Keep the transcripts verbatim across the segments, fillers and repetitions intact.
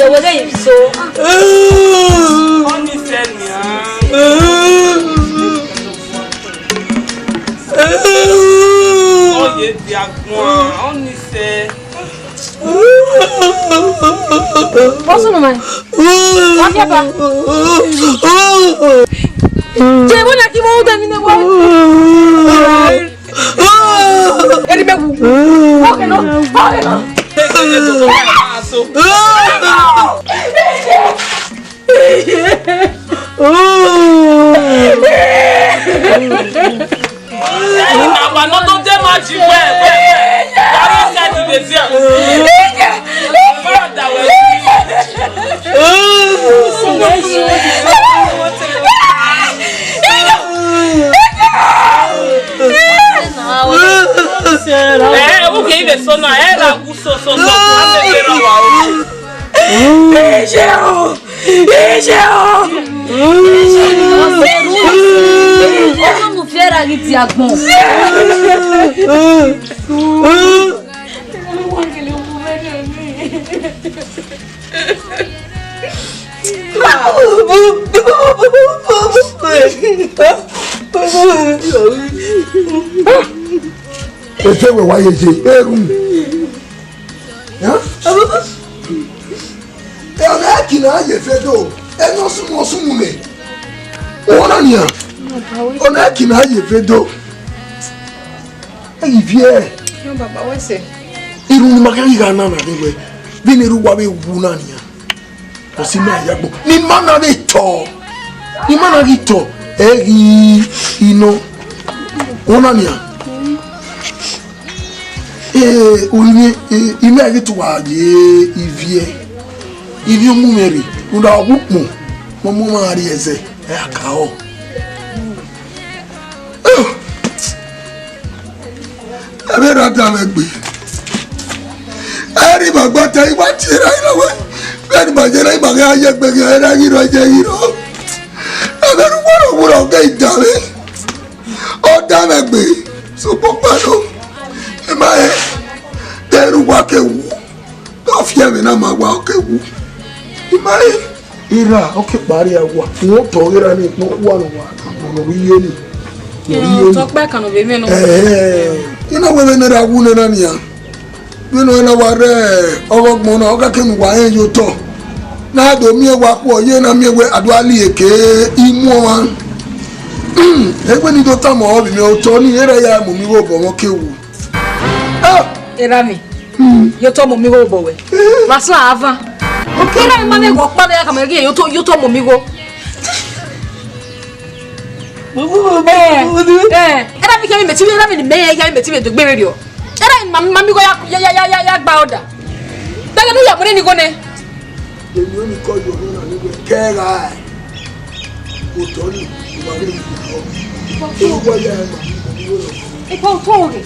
Owẹ ghe ye so. Ọni sẹ nian. Ọ ye dia guan, ọni sẹ. Bọ́sùn nù mẹ́. Wọ́n fi ẹ̀fà. Jẹ́ ìwọ náà kí wọ́n dẹ̀ mí náà wọ́n. Ẹni bẹ́ẹ̀ wù. Ọ̀kẹ́ náà. Ọ̀kẹ́ náà. Ẹ̀yin màmá náà tó jẹ́ máa jí wẹ́ẹ̀ wẹ́ẹ̀ wẹ́ẹ̀. Wàá rí sẹ́ẹ̀tì lè fi hàn. Fúnra dà wẹ̀ sí. Ẹ ẹ, who can even so now? Ẹ ra gu so so so. Ẹ ṣe o. Ije o! Ije o! Ọmọ mu fi ẹra ghi tie agbọn. Efe wẹ wa ye je, eru. Ọna ẹki ne a ye fe do, ẹne ọ sunu, ọ sunu mẹ. Ọna nian, ọna ẹki ne a ye fe do. Ẹi viẹ. Baba wẹ sẹ. Irun ne ima gha gha na na vbe wẹ, vbene erha uwa vbe wu na nian. Ọ si ma ya gbo. Ne ima na vbe tọ. Ne ima na ghi tọ. Ẹ ghi inọ. Ọna nian. Eh, orinmwi, eh, imẹ ghi tu wa ye iviẹ. Ivie mu mwẹ rre, rhunmwuda ọghe ukpọn, ne ọ mu ọmwa rrie ẹzẹ, ẹ a ka họ. Ẹ vbe ra da mwẹ gbe. Ẹ rhie ima gba ta, ima tie ra ira wẹ. Vbene ima ye na, ima gha ye egbe ghe, ẹ ra ghi rrọọ, ẹ ye ghi rrọọ. Ẹ vbe rre uwọrọ uwọrọ, ọ ghe da mwẹ. Ọ da mwẹ gbe, sokpan kpao, ima rẹn, te erha uwa ke wu, te ọ fi ẹmwẹ na ma wa, ọ ke wu. Ima rẹn, erha, ọ ke kpa rria uwa, ne otọ ghe erha ni, ne okhuo ne uwa, ne ọ rhie ni, ne ọ rhie ni. Otọ kpẹkan ne ovbi mwẹ nọ. Ẹhẹn, I na wẹ vbene erha wu nẹ na nian. Vbene ọ na wa rre ọghe ọgbọn na, ọ ka kene uwa rẹn ye otọ. Na do miẹn wa khuọ, ọ ye na miẹn wẹ a do gha li eke imu ọmwa. Egbe ne I do tama ọmwa vbe imẹ, otọ ni, erha ya mu mi igho obọ mwẹ, ọ ke wu. Ah! Erha mwẹ, ye otọ mu mi igho obọ wẹ. Vbe asọn a van. Erha mwẹ ma mwẹ ghe ọkpa ne ya khama ghe ye otọ, ye otọ mu mi igho. Eh, eh, erha mwẹ, khian mẹ ti vbe, erha mwẹ ne imẹ ya, khian mẹ ti vbe do gbe vberriọ. Erha ma, ma mi igho ya, ya, ya, ya, ya, ya gba ọda. Daghe ne u ya mu nene igho nẹ. Emi ọni kọ yọ ọmọ na ne wẹ kẹ gha otọ ni, u ma ghi gha ọ. Ewa ya ma mi igho nọ. Epa otọ rẹ.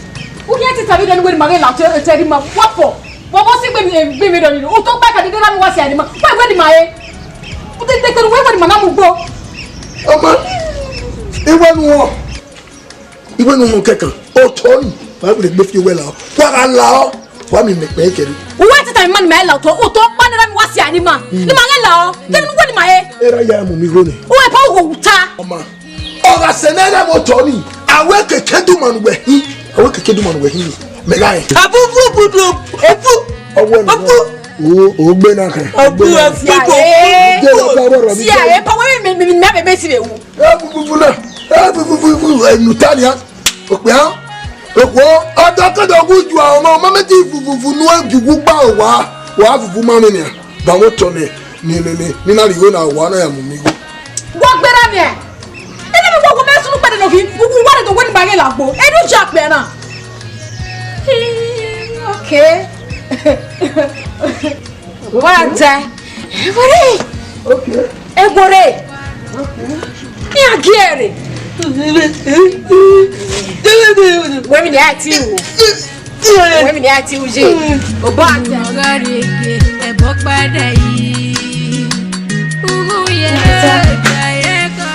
U khian te tama vberriọ ne uwẹ ne ima ghe la otọ, otọ rhie ima wa fọ. Vbọbọ si gbe mi, gbe mi rhie ọni. Otọ gba ka dede na mi wa si a rhie ima. Wẹ wẹ ne ima re. U te te kẹrẹ wẹ wẹ ne ima na mu ugbo. Ọma, I wẹ ne u họn. I wẹ ne u họn kẹkan. Otọ ni, wa wẹ egbe fi owẹ la ọ. Wa gha la ọ, wa miẹn imẹ kpẹn kẹre. Uwẹ te tama ima ne ima la otọ, otọ ọkpa ne erha mwẹ wa si a rhie ima. Ne ima ghe la ọ. Kẹrẹ ne uwẹ ne ima re. Erha ya mu mi igho nẹ. Uwẹ pa ugho ta. Ọma. Ọ gha sẹ ne erha mwẹ otọ ni, a wẹ keke du ma ne uwẹ hin, a wẹ keke du ma ne uwẹ hin, mẹ gha rẹn. Abu, bu, bu, bu, ebu. Ọ wẹ nọ. Abu. O, o gbe na kẹ. Abu, abu, abu. Si a re, pa wẹ mi, mi, mi, mi, mi, si vbe wu. E vuvuvu na, e vuvuvu, e nu ta nia. Okpia, okhuo, ọdọ kẹdọ wu ju a, ọma, ọma mẹ ti vuvuvu nu e ju wu gba owa, wa vuvu ma mwẹ nia. Ba wẹ otọ nẹ, ni, ni, ni, ni na rhie igho na, owa na ya mu mi igho. Wọ gberra mwẹ. Ene mi wọ, wọ mẹ sunu kpẹdẹ nọ khin, u, u wa rre do wẹ ne ima ghe la gbo. Enu ja kpẹ na. Okay. Wa ta. Ewere. Okay. Ewere. Okay. Iran gie rre. Wẹ mi ni a ti ru. Wẹ mi ni a ti ru ye. Obo ata. Ọgọ rege, ẹbọ padà yìí. Uhu ye, ye kọ.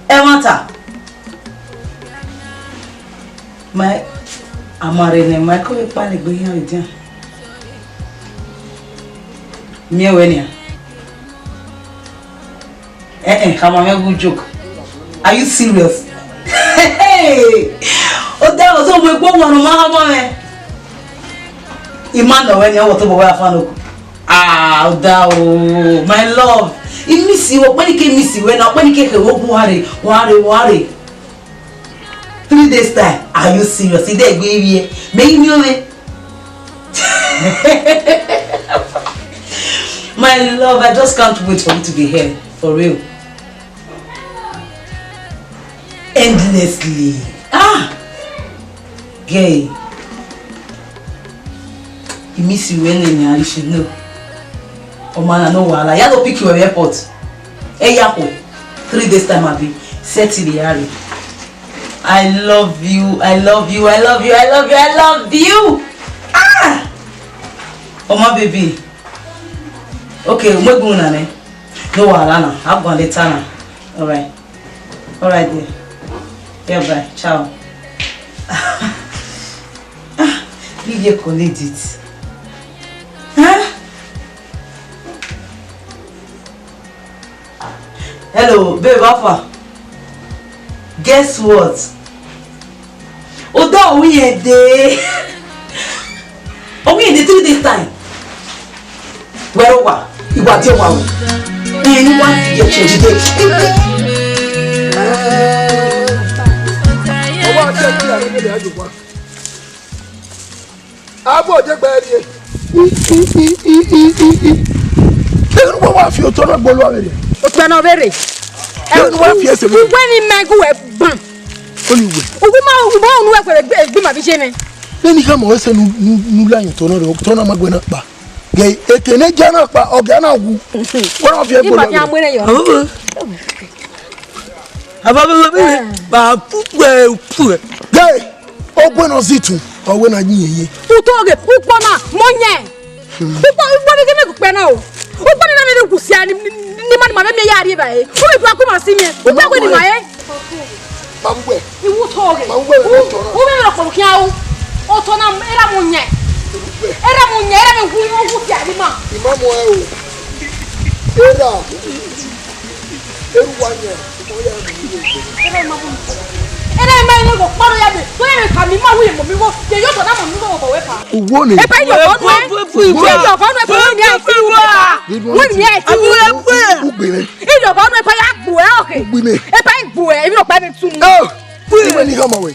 Ẹmwata. Ma, a ma rre nẹ, ma ko vbe kpalẹ egbe iran vbe edian. Miẹn wẹ nian. Eh, eh, khama mwẹ good joke. Are you serious? Hey! Odaro, so mu egbe owa ne u ma khama mwẹ. I ma nọ wẹ nian, wẹ tobọ wẹ afa noko. Ah, Odaro, my love. I miss you, ọkpẹnike miss wẹ na, ọkpẹnike khe wo gu wa rre, wa rre, wa rre. Three days time, are you serious? I de gbe ivie, mẹ i miẹn mwẹ. My love, I just can't wait for you to be here, for real. Endlessly. Ah! Gay. I miss you when you should know. Ọmọ na no wahala. Ya do pick you at airport. Ẹ ya khuẹ. Three days time abi. Settle the hurry. I love you. I love you. I love you. I love you. I love you. Ah! Oh my baby. Okay, we go now, eh? No wahala na. I'll go later now. All right. All right, dear. Yeah, bye. Ciao. Ah, Lydia collect it. Huh? Hello, babe, how far? Guess what? Oda, owiẹn de. Owiẹn de three days time. Wẹ rọ wa, iwa die wa o. Ẹn, ni wa ye change de. Ọwọ́ ọjọ́ ìpínlẹ̀ Adégbèlè Àjùwọ̀n. Abo de gbe rie. Enu wa wa fi otọ na gbolo avbe rẹ. Okpẹ na vbe rre. Enu wa fi ẹse vbe. Uwẹ ni mẹ gu wẹ ban. Oni wẹ. Ugu ma ugu ma unu wẹ fẹrẹ gbe gbe ma bi je mẹ. Eni ka mọ ẹse nu nu nu la yẹn otọ na rẹ, otọ na ma gbẹ na kpa. Gẹ eke ne ja na kpa, ọgẹ na wu. Wọ́n fi ẹgbẹ́ Ipa lọ. Kí a mú ẹrẹ yọ. Aba bẹ bẹ bẹ ba pu ẹ pu ẹ. Gẹ ogbe na zitu, ọwẹ na yin yeye. Utọ ghe, ukpọ na, mọ nyẹ. Ukpọ ukpọ ni ghe me ukpẹ na o. Ukpọ ni na me ni gusia ni ni ma ni ma me ya ri ba e. O me dua ko ma si mi. Ukpọ we ni ma e. Mawugbe. Iwu to ghe. Mawugbe, u to na. U me ro kpọrọ khian u. O to na, era mu nyẹ. Era mu nyẹ, era mu wu, wu fi ari ma. I ma mu ẹ o. Era. Eru wa nyẹ. Era ma mu. Era ma ni go kpọrọ ya de. To ye ka mi ma wu ye mo mi wo. Ye yo to na mo mi wo bo we ka. Uwo ni. E pa yo ko nu e. Ye yo ko nu e ko ni e ti u. Wo ni e ti u. Ugbene. Iyọba ọnu epa ya gbuẹ ọkhe. Ugbene. Epa i gbuẹ, emwi nọkpa ne tunu. Oh! Iwe ni hama wẹ.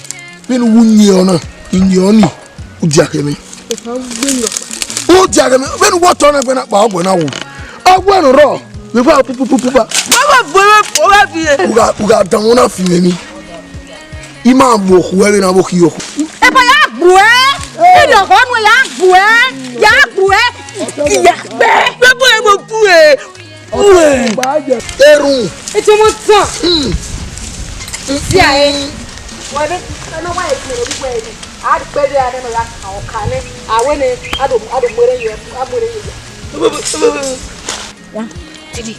Vbene uwu yin ọna, yin ọni, u dia khẹ mẹ. U dia khẹ mẹ. Vbene uwu ọtọ na gbẹ na kpa ọgbọ na wo. Ọgbọ na rọ. Vbe pa pu pu pu pu pa. Baba vbe vbe vbe vbe. U ga u ga dan won na fi mẹ ni. I ma vbe okhuo vbene a vbe okhiọ okhuo. Epa ya gbuẹ. Iyọba ọnu ya gbuẹ. Ya gbuẹ. Ya gbuẹ. Baba mo gbuẹ. Erun. Ete mo tan. Hmm. Sia e. Wa be, ana wa e kere bi we ni. A di pe de ade no ya ka o ka ne. A we ne, a do, a do mo re ye, a mo re ye. One, three.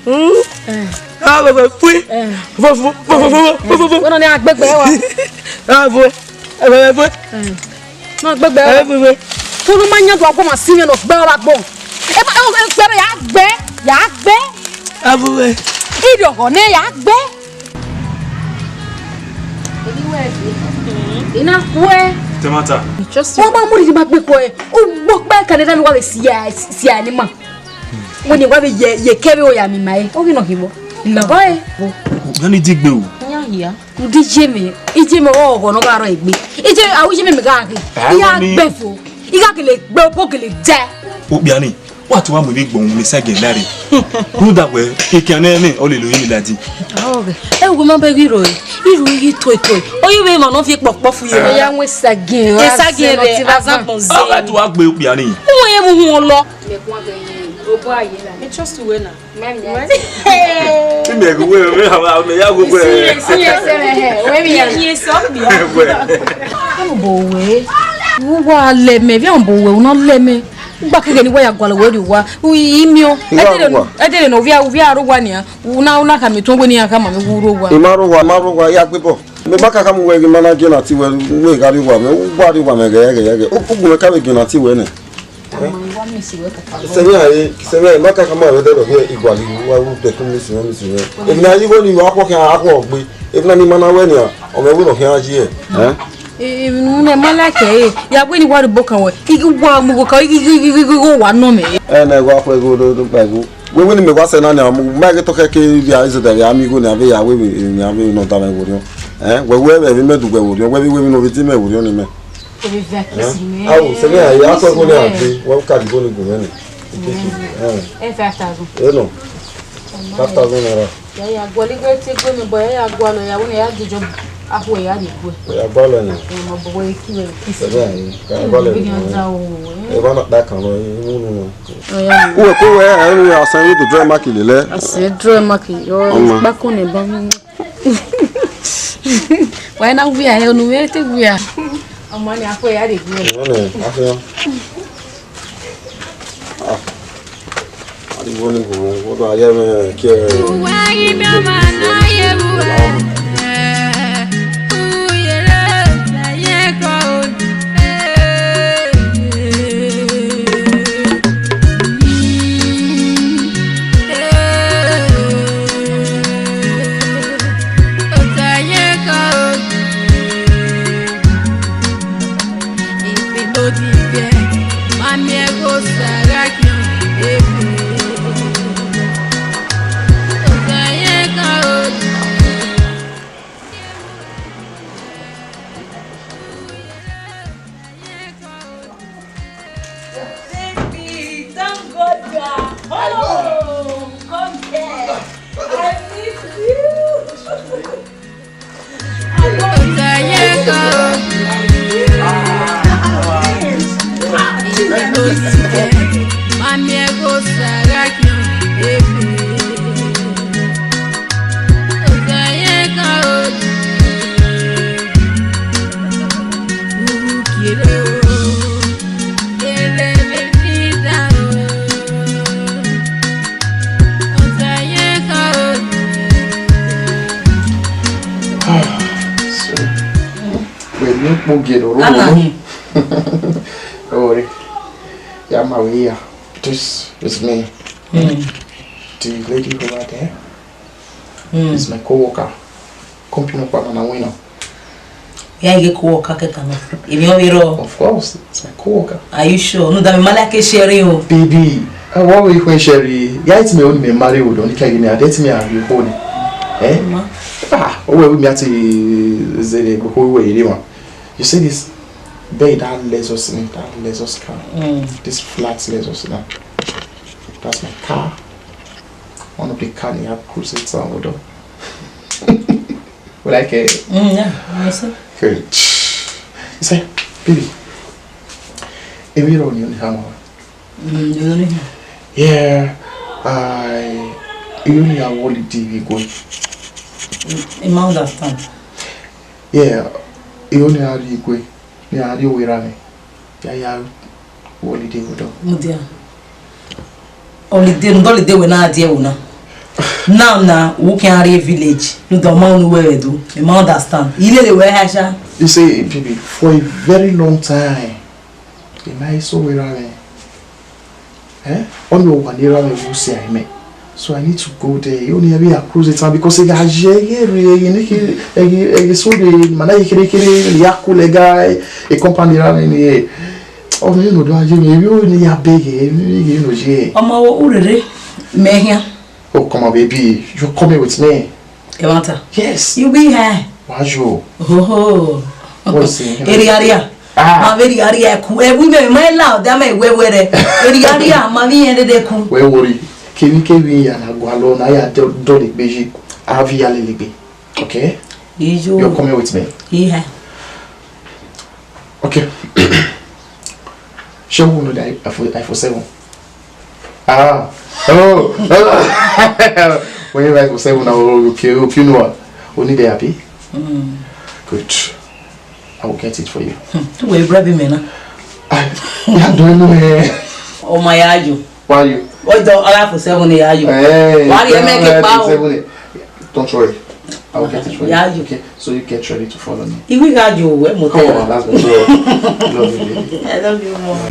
Hmm? Eh. Ah, baba, fui. Eh. Fo, fo, fo. Wọ́n ní agbègbè wa. Ah, fo. Eh, fo, fo. Náà gbẹgbẹ. Ẹ bẹbẹ. Tolu ma yan do ọgbọ ma si yẹn nọ gbẹ ọba gbọ. Ẹ bá ẹ gbẹrẹ ya gbẹ ya gbẹ. Ẹ bẹbẹ. Ìdí ọkọ ne ya gbẹ. Ina kue. Temata. Wọ́n bá múri ma gbé kọ ẹ. Ó gbọ́ pé Canada ni wà lè si ẹ si ẹ ni ma. Wọ́n ní wà lè yẹ yẹ kẹ́rẹ́ ọ̀yà mi ma ẹ. Ó rí nà kí wọ́n. Nà bọ́ ẹ. Gani digbe o. Ìyá ìyá. Udi jeme, ijeme ọghọ ne ọ gha rọ egbe. Ije, a ijeme mẹ gha ghe. Ah, I gha mami. Gbe fo. I gha gele gbe opo gele dẹ. Okpia ni, wa tu wa mu ni gbọn ni sẹgẹ dare. Runda wẹ, ekian nẹ nẹ, ọ lele oyin ladi. Ọghẹ, ẹ wo ma bẹ ghi ro e. I ru yi toi toi. Oyi vbe ma nọ fi kpọkpọ fu ye. Ẹ ya wẹ sagin. E sagin rẹ, azan kpọn ze. Ọ gha tu wa gbe okpia ni. Uwẹ ye mu hu lọ. Mẹ kuan gẹ ye, obo aye la. E trust we na. Imẹ gu wẹ, mẹ ha, mẹ ya gu wẹ. Iye sẹ mẹ hẹ, wẹ mi ya. Iye sẹ ọkpia. Wẹ. Anu bo wẹ. Wa lẹ mẹ, via bo wẹ, una lẹ mẹ. Ugba keghe ni wa ya gualọ wẹ ri wa. U imiọ. Ẹdẹrẹ no, ẹdẹrẹ no via, via ro wa nia. Una, una ka mi tun wẹ ni a ka ma mi wu ro wa. I ma ro wa, ma ro wa, ya gbe bọ. Mẹ ma ka ka mu wẹ ghi ma na gina ti wẹ, wẹ gha ri wa mẹ, u gba ri wa mẹ ghẹ ghẹ ghẹ. U gu mẹ ka vbe gina ti wẹ nẹ. Sẹmẹ a re, sẹmẹ a re, ma kakama vbe ẹdẹrọ ghe iguali wa ru dẹkun miss mwẹ, miss mwẹ. Emwi na ye igho ni wa khọ khian a khọ gbe. Emwi na ni ma na wẹ nian, ọ mwẹ wẹ ne ọ khian ye. Eh? Emwi ne ma like ẹre, ya wẹ ne wa rhie obọ kan wẹ, I ghi wa mu igho kan, I ghi, I ghi, I ghi, I ghi wa nọ mẹ. Ẹ na wa khọ igho do do gba igho. Wẹ wẹ ne mẹ wa sẹ na nian, ma ghe tọkẹ ke via izẹdẹ via mi igho nian vbe ya wẹ vbe nian vbe nọ da mwẹ vberriọ. Eh? Wẹ wẹ vbe mẹ du wẹ vberriọ, wẹ vbe wẹ vbe nọ vbe di mẹ vberriọ ni mẹ. Awo, sẹmẹ a ya fẹ ko ne a gbe, wa ka di ko ni gun mẹ ni. Ẹ five thousand. Ẹ nọ. Five thousand naira. Ya ya gualọ igbe te gbe mi, bọ ya ya gualọ ya wẹ ne ya jojo ahu ya ni gbe. Ya gualọ ni. Ẹ mọ bọ wẹ ki wẹ ki. Sẹmẹ a ya gualọ ni. Bi ni da o. Ẹ ba na da kan lọ, ẹ mu nu. Uwẹ ko wẹ, ẹ nu asan wi do drawing mark lele. Asan drawing mark yo. Ọma. Kpako ne ba mi. Wa na wia he, onu vbe te wia. Ọmọ ni a fo ya rre gue. Ọmọ ni, a fo ya. Ah. Ariwo ni gun, wo do aye me ke. Uwa yi mi ọmọ na ye wu ẹ. Uyere ta ye ko. Baby, thank God you are home. Come here. I miss you. Mami ego sara kian ebe. So, wẹ ne ukpo gie ne orhu. Don't worry. Yeah, ma we here. This is me. The lady over there is my co-worker. Company ọkpa na winner. Ya ye co-worker kẹkan na. Emwi ọ vbe rrọọ. Of course, it's my co-worker. Are you sure? No, that me like share o. Baby, I want we can share. Ya it me only me marry with only can me, I date me, I will phone. Eh? Ma. Ah, oh, we me at the zere before we were. You see this bed, that Lexus in it, that Lexus car. This flat Lexus now. That's my car. One of the car you have cruise it on with. Like it? Mm, yeah, I see. Good. He said, baby, if you don't need hammer. Mm, you don't need hammer. Yeah, I, you only have holiday we go. Mm, I understand. Yeah, you only have you go. Yeah, you wear me. Yeah, yeah. Holiday we do. Mudia. Holiday, no holiday we na die we na. Now na, we can rrie village. No do ma unu we do. I ma understand. Ilele we ha sha. You see, baby, for a very long time, the night so we ran. Eh? Only one year I will see I may. So I need to go there. You only have a cruise the town because I get here, you need to, you so the man, you can, you can, you cool a guy, a company around in here. Oh, you know, do I, you know, you only have big, you know, yeah. Ọmọ wo urere me here. Oh, come on, baby. You're coming with me. Kẹmata. Yes. You be here. Why you? Oho. What's the Eri aria. Ah. Ma vbe eri aria ku. E wi me ma la da me we we re. Eri aria ma vbe yen dede ku. We worry. Kemi kemi ya na gualọ na ya do do le gbe yi. A vbe ya lele gbe. Okay? Iyo. You're coming with me. Yeah. Okay. Ṣé o know that iPhone, iPhone seven? Ah. Oh. Oh. When you iPhone seven now, okay, okay, no. Only there, happy? Mm. Good. I will get it for you. Hmm. Tu we bribe me na. Ah, yeah, don't know, eh. Oh my, are you? Why you? Odo, ara iPhone seven ni ya yo. Hey, wa ri eme ke pa o. Don't worry. I will get it for you. Ya yo. Okay, so you get ready to follow me. Iwi ga yo we mo te. Come on, let's go. Love you, baby. I love you more.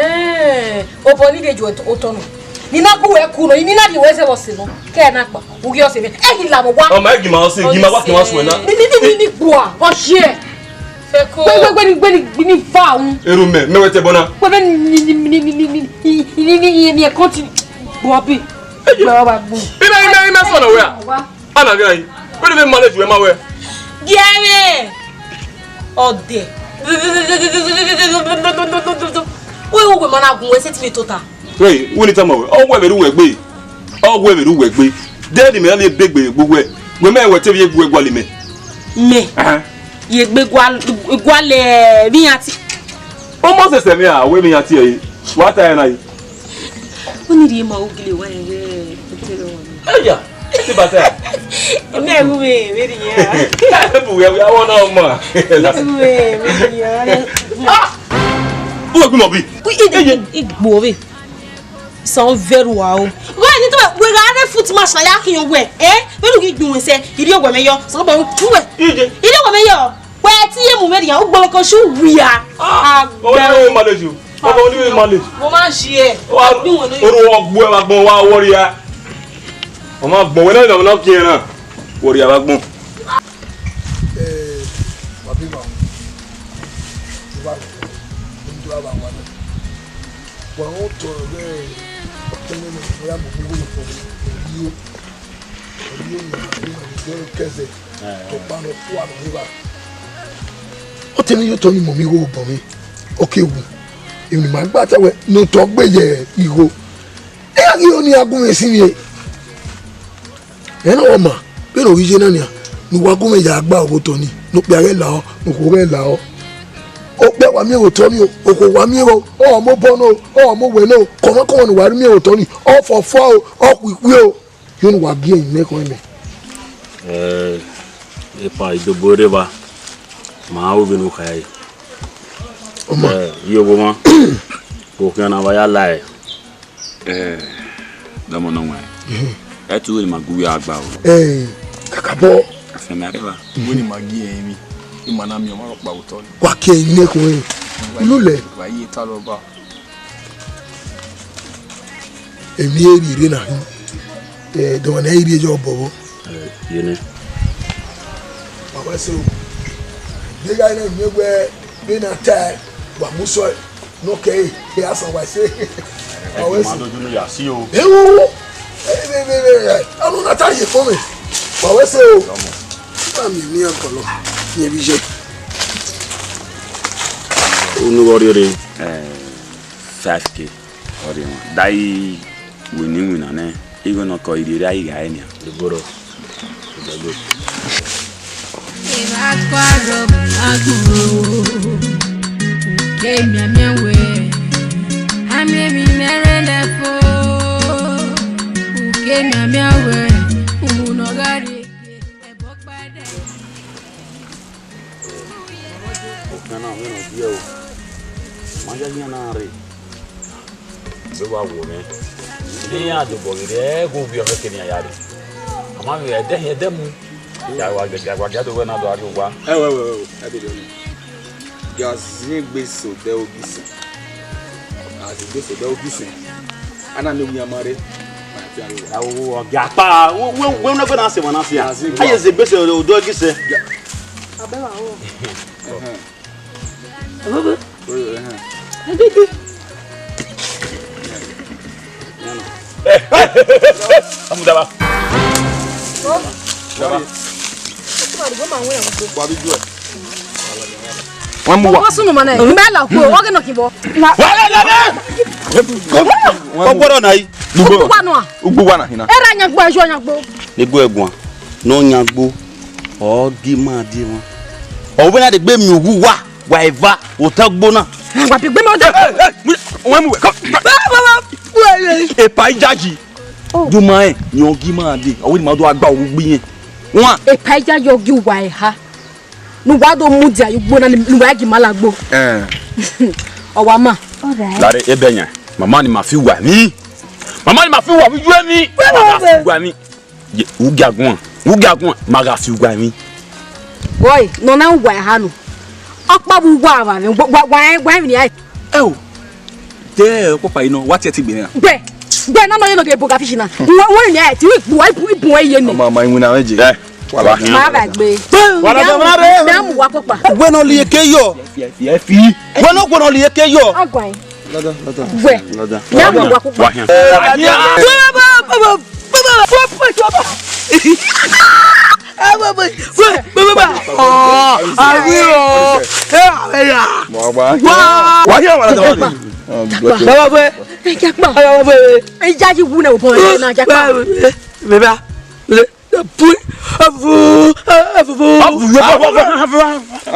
Ẹhẹn, obọ ni vbe ju otọ nọ. Ni na gu wẹ ku nọ, ni na rhie wẹ zẹ vbe ọse nọ. Kẹ na kpa, u ghi ọse mwẹ. Ẹ ghi la vbe owa. Ọ ma, ẹ ghi ma ọse, ghi ma wa kẹ wa suẹ na. Ni, ni, ni, ni, ni gbua, ọ shiẹ. Feko. Gbe, gbe, gbe ni, gbe ni, gbe ni va un. Eru mẹ, mẹ wẹ tẹ bọ na. Gbe ni, ni, ni, ni, ni, ni, ni, ni, ni, ni, ni, continue. Gbua bi. Ẹ ye. Gbua wa gbun. Ime, ime, ime sọ nọ wẹ a? Wa. Ana gha yi. Wẹ ni vbe manage wẹ ma wẹ. Gie mwẹ. Ọdẹ. Wẹ, wẹ ma na gun wẹ sẹtin tota. Hey, wẹ ni tama wẹ, ọ wẹ vbe ru wẹ gbe. Ọ wẹ vbe ru wẹ gbe. De ni mẹ na vbe begbe gbe wẹ. Wẹ mẹ wẹ te vbe gbe gualọ mẹ. Mẹ. Aha. Ye gbe gualọ, gualọ vbe iran tie. Ọ ma sẹsẹ mẹ a, wẹ vbe iran tie. Wa ta ẹre na yi. Oni rhie ma ogele wa ẹghẹ ẹtere ọmwa. Eya, ti bata. Ene ẹghẹ vbe vbe rhie ya. Bu wẹ wẹ awọ na ma. Ene ẹghẹ vbe vbe rhie ya. Uwe gbe mọ bi. Igbo vbe. Sọ vẹrua o. Wẹ ni to wẹ gha re foot match na ya khian wẹ. Eh? Vbene u ghi gbun wẹ sẹ, irhiọghọ mwẹ yọ. Sọ ba u tu wẹ. Ije. Irhiọghọ mwẹ yọ. Wẹ ti ye mu mwẹ rian, u gbọmọ kan shu wia. Ah, ọmọ ni wẹ manage o. Ọmọ ni wẹ manage. Mo máa ń ṣe ẹ. Wa bí wọn lóye. Oru ọgbọ ẹ wa gbọn wa wọrí ya. Ọmọ gbọn wẹ náà ìlànà náà kí ẹ náà. Wọrí ya wa gbọn. Eh, wa bí wa. Wa bí wa wa. Wa wọn tọ rẹ. Tẹnẹ ni wọn yà mọ gbogbo ìfọwọ́. Èyí ó. Èyí ó nà. Èyí ó nà. Kẹsẹ. Tọkpa nọ kua nọ rre evba. Ọ te ne ye otọ ni mọ mwẹ igho obọ mwẹ, ọ ke wu. Emwi ne ima gba ta wẹ ne otọ gbe ye igho. Iran ghi ho ne iran gu mwẹ sinmwi. Ẹn na ọ ma, vbene ọ ghi ye na nian, ne uwa gu mwẹ ya gba ọghe otọ ni, ne okpia ghẹ lahọ, ne okhuo ghẹ lahọ. Okpia wa miẹn vbe otọ ni o, okhuo wa miẹn vbe o, ọ mobọ nọ o, ọ mowẹ nọ o, kọmwakọmwa ne uwa miẹn vbe otọ ni, ọ fọfọ o, ọ khuikhue o. Yọ ne uwa gie ẹre nẹ ekhọe mẹ. Eh, epa idobo rre evba, ma ru vbene u kha ẹre. Ọ ma. Eh, iye owa mwa, okhian na vbe ya la ẹre. Eh, dọmọ nọ wẹn. Mhm. Ẹ tu vbene ima gu ya gba o. Eh, kakabọ. Afẹn mẹ areva. Wẹ ne ima gie ẹre emwi, ima na miẹn ọmwa rhọkpa vbe otọ ni. Wa kie ẹre nẹ ekhọe mẹ. Unu lẹ. Wa ye ta lọ ba. Emwi erriọ rre na hin. Eh, dọmọ ne I rhie yọ obọ vbo. Eh, ye nẹ. Baba ẹse o. Vbe gha rẹn miẹn wẹ vbene a ta ẹe, wa mu sọe, ne ọ kẹre, e a san wa ẹse. Baba ẹse. Ima dojú ne ya si o. Ewu. Eh, vbe, vbe, vbe, vbe. Ọnọna ta ye fo mwẹ. Baba ẹse o. Ma miẹn emwi iran kọlọ, miẹn vbe iye. Unu vbe ọ rriọrre? Eh, five K. Ọ rre emwa. Da i winna iwinna nẹ, igho ne ọ kọ irhiẹrhia i gha re nian. Igboro. Evba kua rọ agbọn, ke mianmian wẹ, a miẹn emwi ne ẹrẹn lẹ fo, ke mianmian wẹ, uhun ne ọ gha rrie ke ẹbọ kpẹdẹ. Okhian na mwẹ ne ọ biẹ o. Ma ya iran na rre. Vbe wa wo mwẹ. Ne iran dobọ ghe rre, ẹghẹ ovbi ọmọ kene iran ya rre. A ma vbe ẹdẹ hin ẹdẹ mu. Ya wa gẹ, ya wa gẹ do wẹ na do a rrie owa. Ẹwẹ, ẹwẹ, ẹwẹ, ẹwẹ, ẹwẹ. Gha zin egbe sẹ odẹ Ogisẹn. Gha zin egbe sẹ odẹ Ogisẹn. A na miẹn owian ma rre. Ma fi aro. Awo, awo, ọgẹ akpa. Wẹ, wẹ, wẹ, na gbe na sẹ, wa na sẹ. Gha zin egbe. A ye zin egbe sẹ odẹ Ogisẹn. Abẹ wa o. Ẹhẹn. Amudaba. Wọn mu wa. Wọ́n sún nù mọ́ náà. Ń bẹ́ẹ̀ lọ kú o, wọ́n kì í nọ kí n bọ̀. Ọ gbọ́dọ̀ náà yìí. Ugbu wa nọ a? Ugbu wa na hina. Era nyagbo, ẹjọ nyagbo. Negbu ẹguan, ne ọ nyagbo, ọ di ma di wọn. Ọ wẹ na de gbe mi uwu wa, wa eva, otọ gbo na. Wa bi gbe mi ọdọ. Wọn mu wẹ. Epa ijaji. Du ma ẹ, yọn gi ma de. Ọ wẹ ni ma do agba uwu gbi yẹn. Wọn. Epa ijaji ọ gi wa ẹha. Ne uwa do mudia ye ugbo na, ne uwa gi ma lagbo. Eh. Ọ wa ma. All right. Lare ebe yan. Mama ni ma fi uwa ni. Mama ni ma fi uwa vbe yu emwi. Ma gha fi uwa emwi. Ye, u gia guan. U gia guan. Ma gha fi uwa emwi. Boy, nọ na uwa eha nu. Ọkpa vbe uwa ava mwẹ. Wa, wa, wa, wa emwi ni ai. Ẹ o. Te ọkpọkpa yi nọ, wa tie ẹtin gbe na. Gbe, gbe na nọ ye nọ ghe boga fish na. Wọ́n, wọ́n ni ai, ti wi gbu, ai bu, ibu ai ye ni. Ọmọ, ọmọ, iwinna mẹjẹ. Ẹ, wa ba hian. Ma ba gbe. Wa na dẹ ma re. Na mu wa kpọkpa. Wẹ nọ liye ke yọ. Fi, fi, fi. Wẹ nọ, wẹ nọ liye ke yọ. Agwan. Lọdọ, lọdọ. Wẹ. Lọdọ. Na mu wa kpọkpa. Wa hian. Wa hian. Ẹ, wẹ, wẹ, wẹ, wẹ, wẹ, wẹ. Ọ, àwí o. Ẹ, àwẹ̀ yà. Wà á. Wà á. Wà á yẹ wà á dọ̀wọ́ ni. Bàbá bẹ́ẹ̀. Ẹ jẹ́ pọ̀. Bàbá bẹ́ẹ̀. Ẹ jẹ́ ají wú náà bọ̀ ẹ̀ náà jẹ́ pọ̀. Bàbá bẹ́ẹ̀. Bàbá bẹ́ẹ̀. Bàbá bẹ́ẹ̀.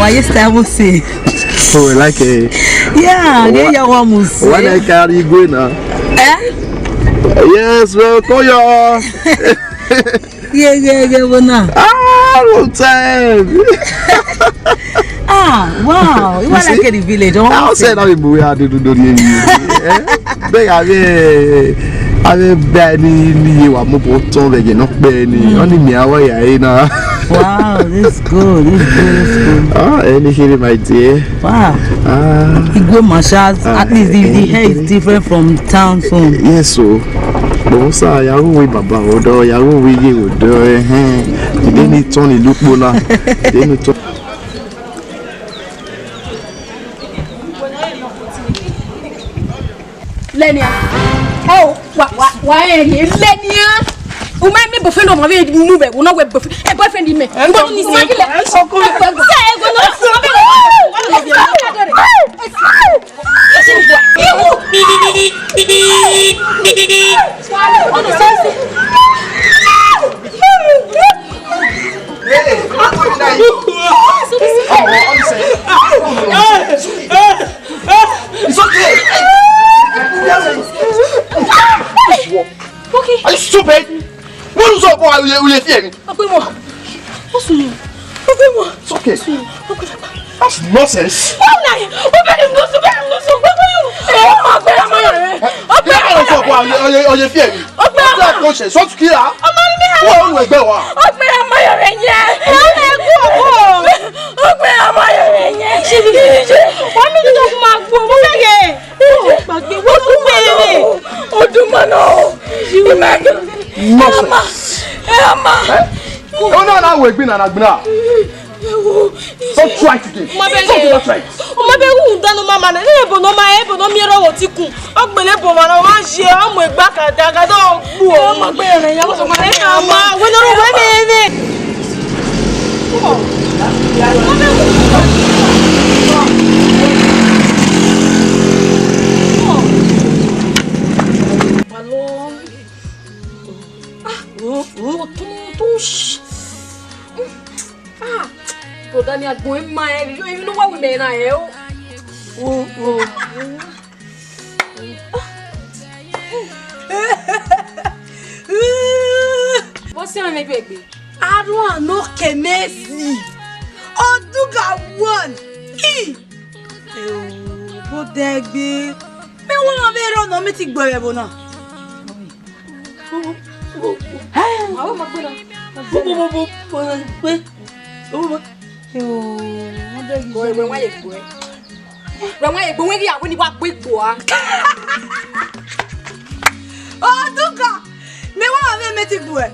Wa ye style Mose. Oh, I like it. Yeah, ge ya wa Mose. When I carry go now. Eh? Yes, well, come here. Ye, ye, ye, bona. Ah, long time. Ah, wow. You are like the village. I say that we are the do do the. Bẹ́ẹ̀ a bẹ a bẹ bẹ́ẹ̀ ni ni ye wa mo bọ tọn vẹ ye nọ pẹ ni. Ọ ni mi awọ ya e na. Wow, this is good. This is good. This is good. Ah, any here, my dear. Wow. Ah. Igwe Marshals, at least the, the hair is different from town, so. Yes, so. But what's up? Yahoo, we baba, odo, Yahoo, we ye, odo, eh, eh. They need turn, it look bona. They need turn. Lenia. Oh, wa, wa, wa, eh, Lenia. U ma mi boyfriend, ọ ma vbe mu vbe, u na wẹ boyfriend, eh, boyfriend mẹ. U ma mi si. U ma mi si. Say, eh, no, no, no, no, no, no, no, no, no, no, no, no, no, no, no, no, no, no, no, It's okay. Okay. Are you stupid? What is up, boy? You, you fear me? Ọgbẹmọ. Ó sùn mí. Ọgbẹmọ. It's okay. That's nonsense. Ó nà yìí. Ó bẹ̀rẹ̀ mú sùn, bẹ̀rẹ̀ mú sùn. Gbogbo yóò. Ẹ máa gbé ọmọ yẹn. Ọgbẹ́ ọmọ yẹn. Are you fear me? Ọgbẹ́ ọmọ. What kind of conscience? What to kill her? Ọmọ mi. Wọ́n ń wẹ̀gbẹ́ wa. Ọgbẹ́ ọmọ yẹn yẹn. Ẹ kú ọkọ. Ọgbẹ́ ọmọ yẹn yẹn. Wọ́n mi ní ọkùnrin máa gbọ́ ọmọ bẹ́ẹ̀ yẹn. Gbàgbé wọ́n tún pé èrè. Odùmọ̀nà. Nonsense. Ẹ máa. Ẹ máa. Eh? Ẹ wọ́n náà náà wẹ̀ gbin náà gbin náà. Don't try today. Don't ever try. Ọmọ bẹ wù dánú máa ma nẹ. Ẹ bọ̀ náà máa, ẹ bọ̀ náà mi ẹrọ wọ̀ tí kù. Ọ gbẹlẹ bọ̀ wà náà, wọ́n á ṣe ọmọ ìgbà kàdá, kàdá ọgbù. Ọmọ gbẹlẹ rẹ̀ yà wọ́n sọ ma. Ẹ máa, wẹ́n náà wẹ́n mẹ́rin. Gun ima ẹre, emwi ne uwa ru mẹ na rẹn o. O, o. Vbọ siẹn mwẹ vbe egbe? Arua nọ ke Messi. Ọdugha one. I. Eo, vbodẹ egbe. Mẹ wẹ ọmwa vbe rrọọ nọ, mẹ te gbe ẹvbo na. Ẹ, ma wẹ ma gbe na. Bo, bo, bo, bo, bo, gbe. Bo, bo, bo. Eo, vbodẹ egbe. Wẹ, wẹ, wẹ, wẹ. Wẹ wan egbe wẹ ghi a wẹ ni wa gbe gbo a. Ọdugha, mẹ wa mwẹ mẹ te gbuẹ.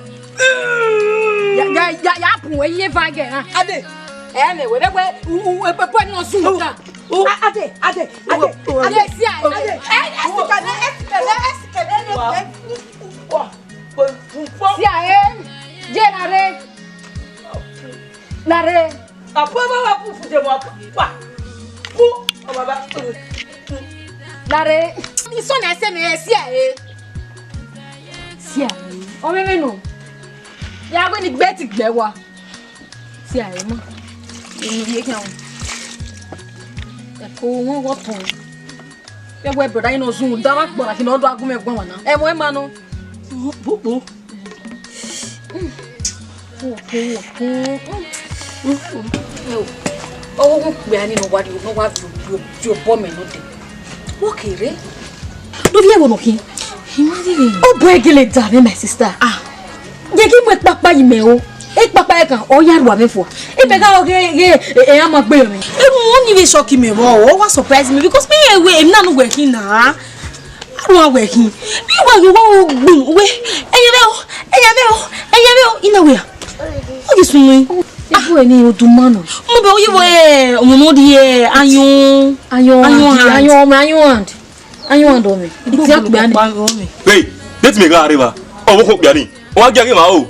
Ya, ya, ya, ya bun wẹ ye va gẹ na. Ade. Ẹ mẹ wẹ, wẹ, wẹ, u, u, wẹ, wẹ, wẹ nọ sun ta. A, ade, ade, ade, ade, si a, ade. Ẹ, ẹ, sikẹdẹ, ẹ, sikẹdẹ, ẹ, sikẹdẹ, ẹ, sikẹdẹ. Si a, ẹ, je na re. Na re. Apo ba wa pu fu je mo pa. Pu. O baba. Lare. Iso na se me si a e. Si a e. O me me no. Ya gbe ni gbe ti gbe wa. Si a e ma. Inu ye kan. E ko won wo ton. Ẹwẹ brother, ino zun da ma gbọra khin ne ọ do agu mwẹ guan wana. Ẹ mu ẹma nọ. Bukpu. Ọghoghọ okpia ni ne ọ wa rrie, ne ọ wa viọ, viọ, viọ obọ mẹ nọ dẹ. Wọ kere. Do viẹ ẹvbo nọ khin. Obọ ẹgele da mwẹ, my sister. Ah. Ye ghi mu ekpakpa yi mẹ o. Ekpakpa ẹkan, ọ ya rua mwẹ fua. Imẹ gha ghe, ghe, e, e, a ma gbe yọ mwẹ. Erhunmwu ni vbe shock mẹ vbọ, ọ wa surprise me because me ye wẹ emwi na ne uwẹ khin na. A rua wẹ khin. Me wa yo wa gbun wẹ. Ẹyẹ vẹ o, ẹyẹ vẹ o, ẹyẹ vẹ o, ina wẹ a. Ọ ghi sunu. Ebo eni oduma nọ. Mo bẹ oye vọ, eh, ọmọ no di, eh, ayọn. Ayọn, ayọn hand, ayọn, ọmọ ayọn hand. Ayọn hand ọmọ. Iti akpẹ ani. Hey, date me gha reva. Ọ wo ko kpia ni. Ọ wa gia ghe ma o.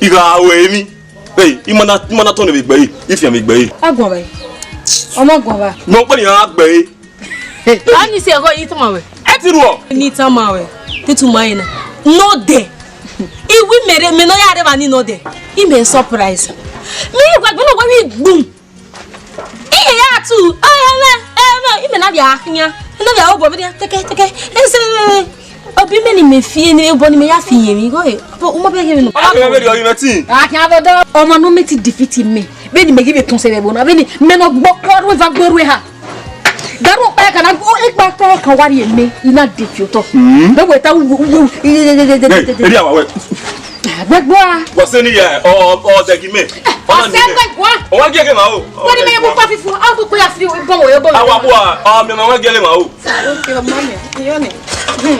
I gha ru emwi. Hey, ima na, ima na tọn vbe gbe e. I fian vbe gbe e. Aguan ba. Ọmọ aguan ba. Mo pe ni a gbe e. Ani se go yi tama we. E ti ruọ. Ni tama we. Ti tuma ina. No de. Iwi mere me no ya reva ni no de. I me surprise. Me gwa gbe no wa wi gbum. Iye ya tu, ọ ya mwẹ, ẹ mwẹ, imẹ na via khian, ẹ na via obọ vbe teke, teke, ẹ sẹ, obi mẹ ni mẹ fi eni, obọ ni mẹ ya fi yẹn mi, igho e, obọ, u ma bẹ yẹn mi nọ. Ọmọ mi vbe rhie ọyunmwẹ tin. A khian vbe dọ. Ọmọ nọ mẹ ti defeat mẹ, vbene mẹ ghi vbe tọn sẹ vbe ẹvbo na, vbene mẹ nọ gbọ kọ ru eva gbe ru eha. Daru ọkpa ẹkan na, o, ekpa ẹkan wa rhie mẹ, I na de fi otọ. Vbe wẹ ta wu, wu, wu, Hey, eri awa wẹ. Gbẹgbẹ a. Wọ sẹ ni ya, ọ, ọ, ọ dẹgi mẹ. Ọ na ni mẹ. Ọ wa gie ghe ma o. Wọ́n ní mẹ́rin mú pàfí fún, a kò pé àfi ìbọn wò, ìbọn wò. Àwa bua, ọ, mi ma wa gie le ma o. Okay, ọmọ mi, iyọ ni. Hmm.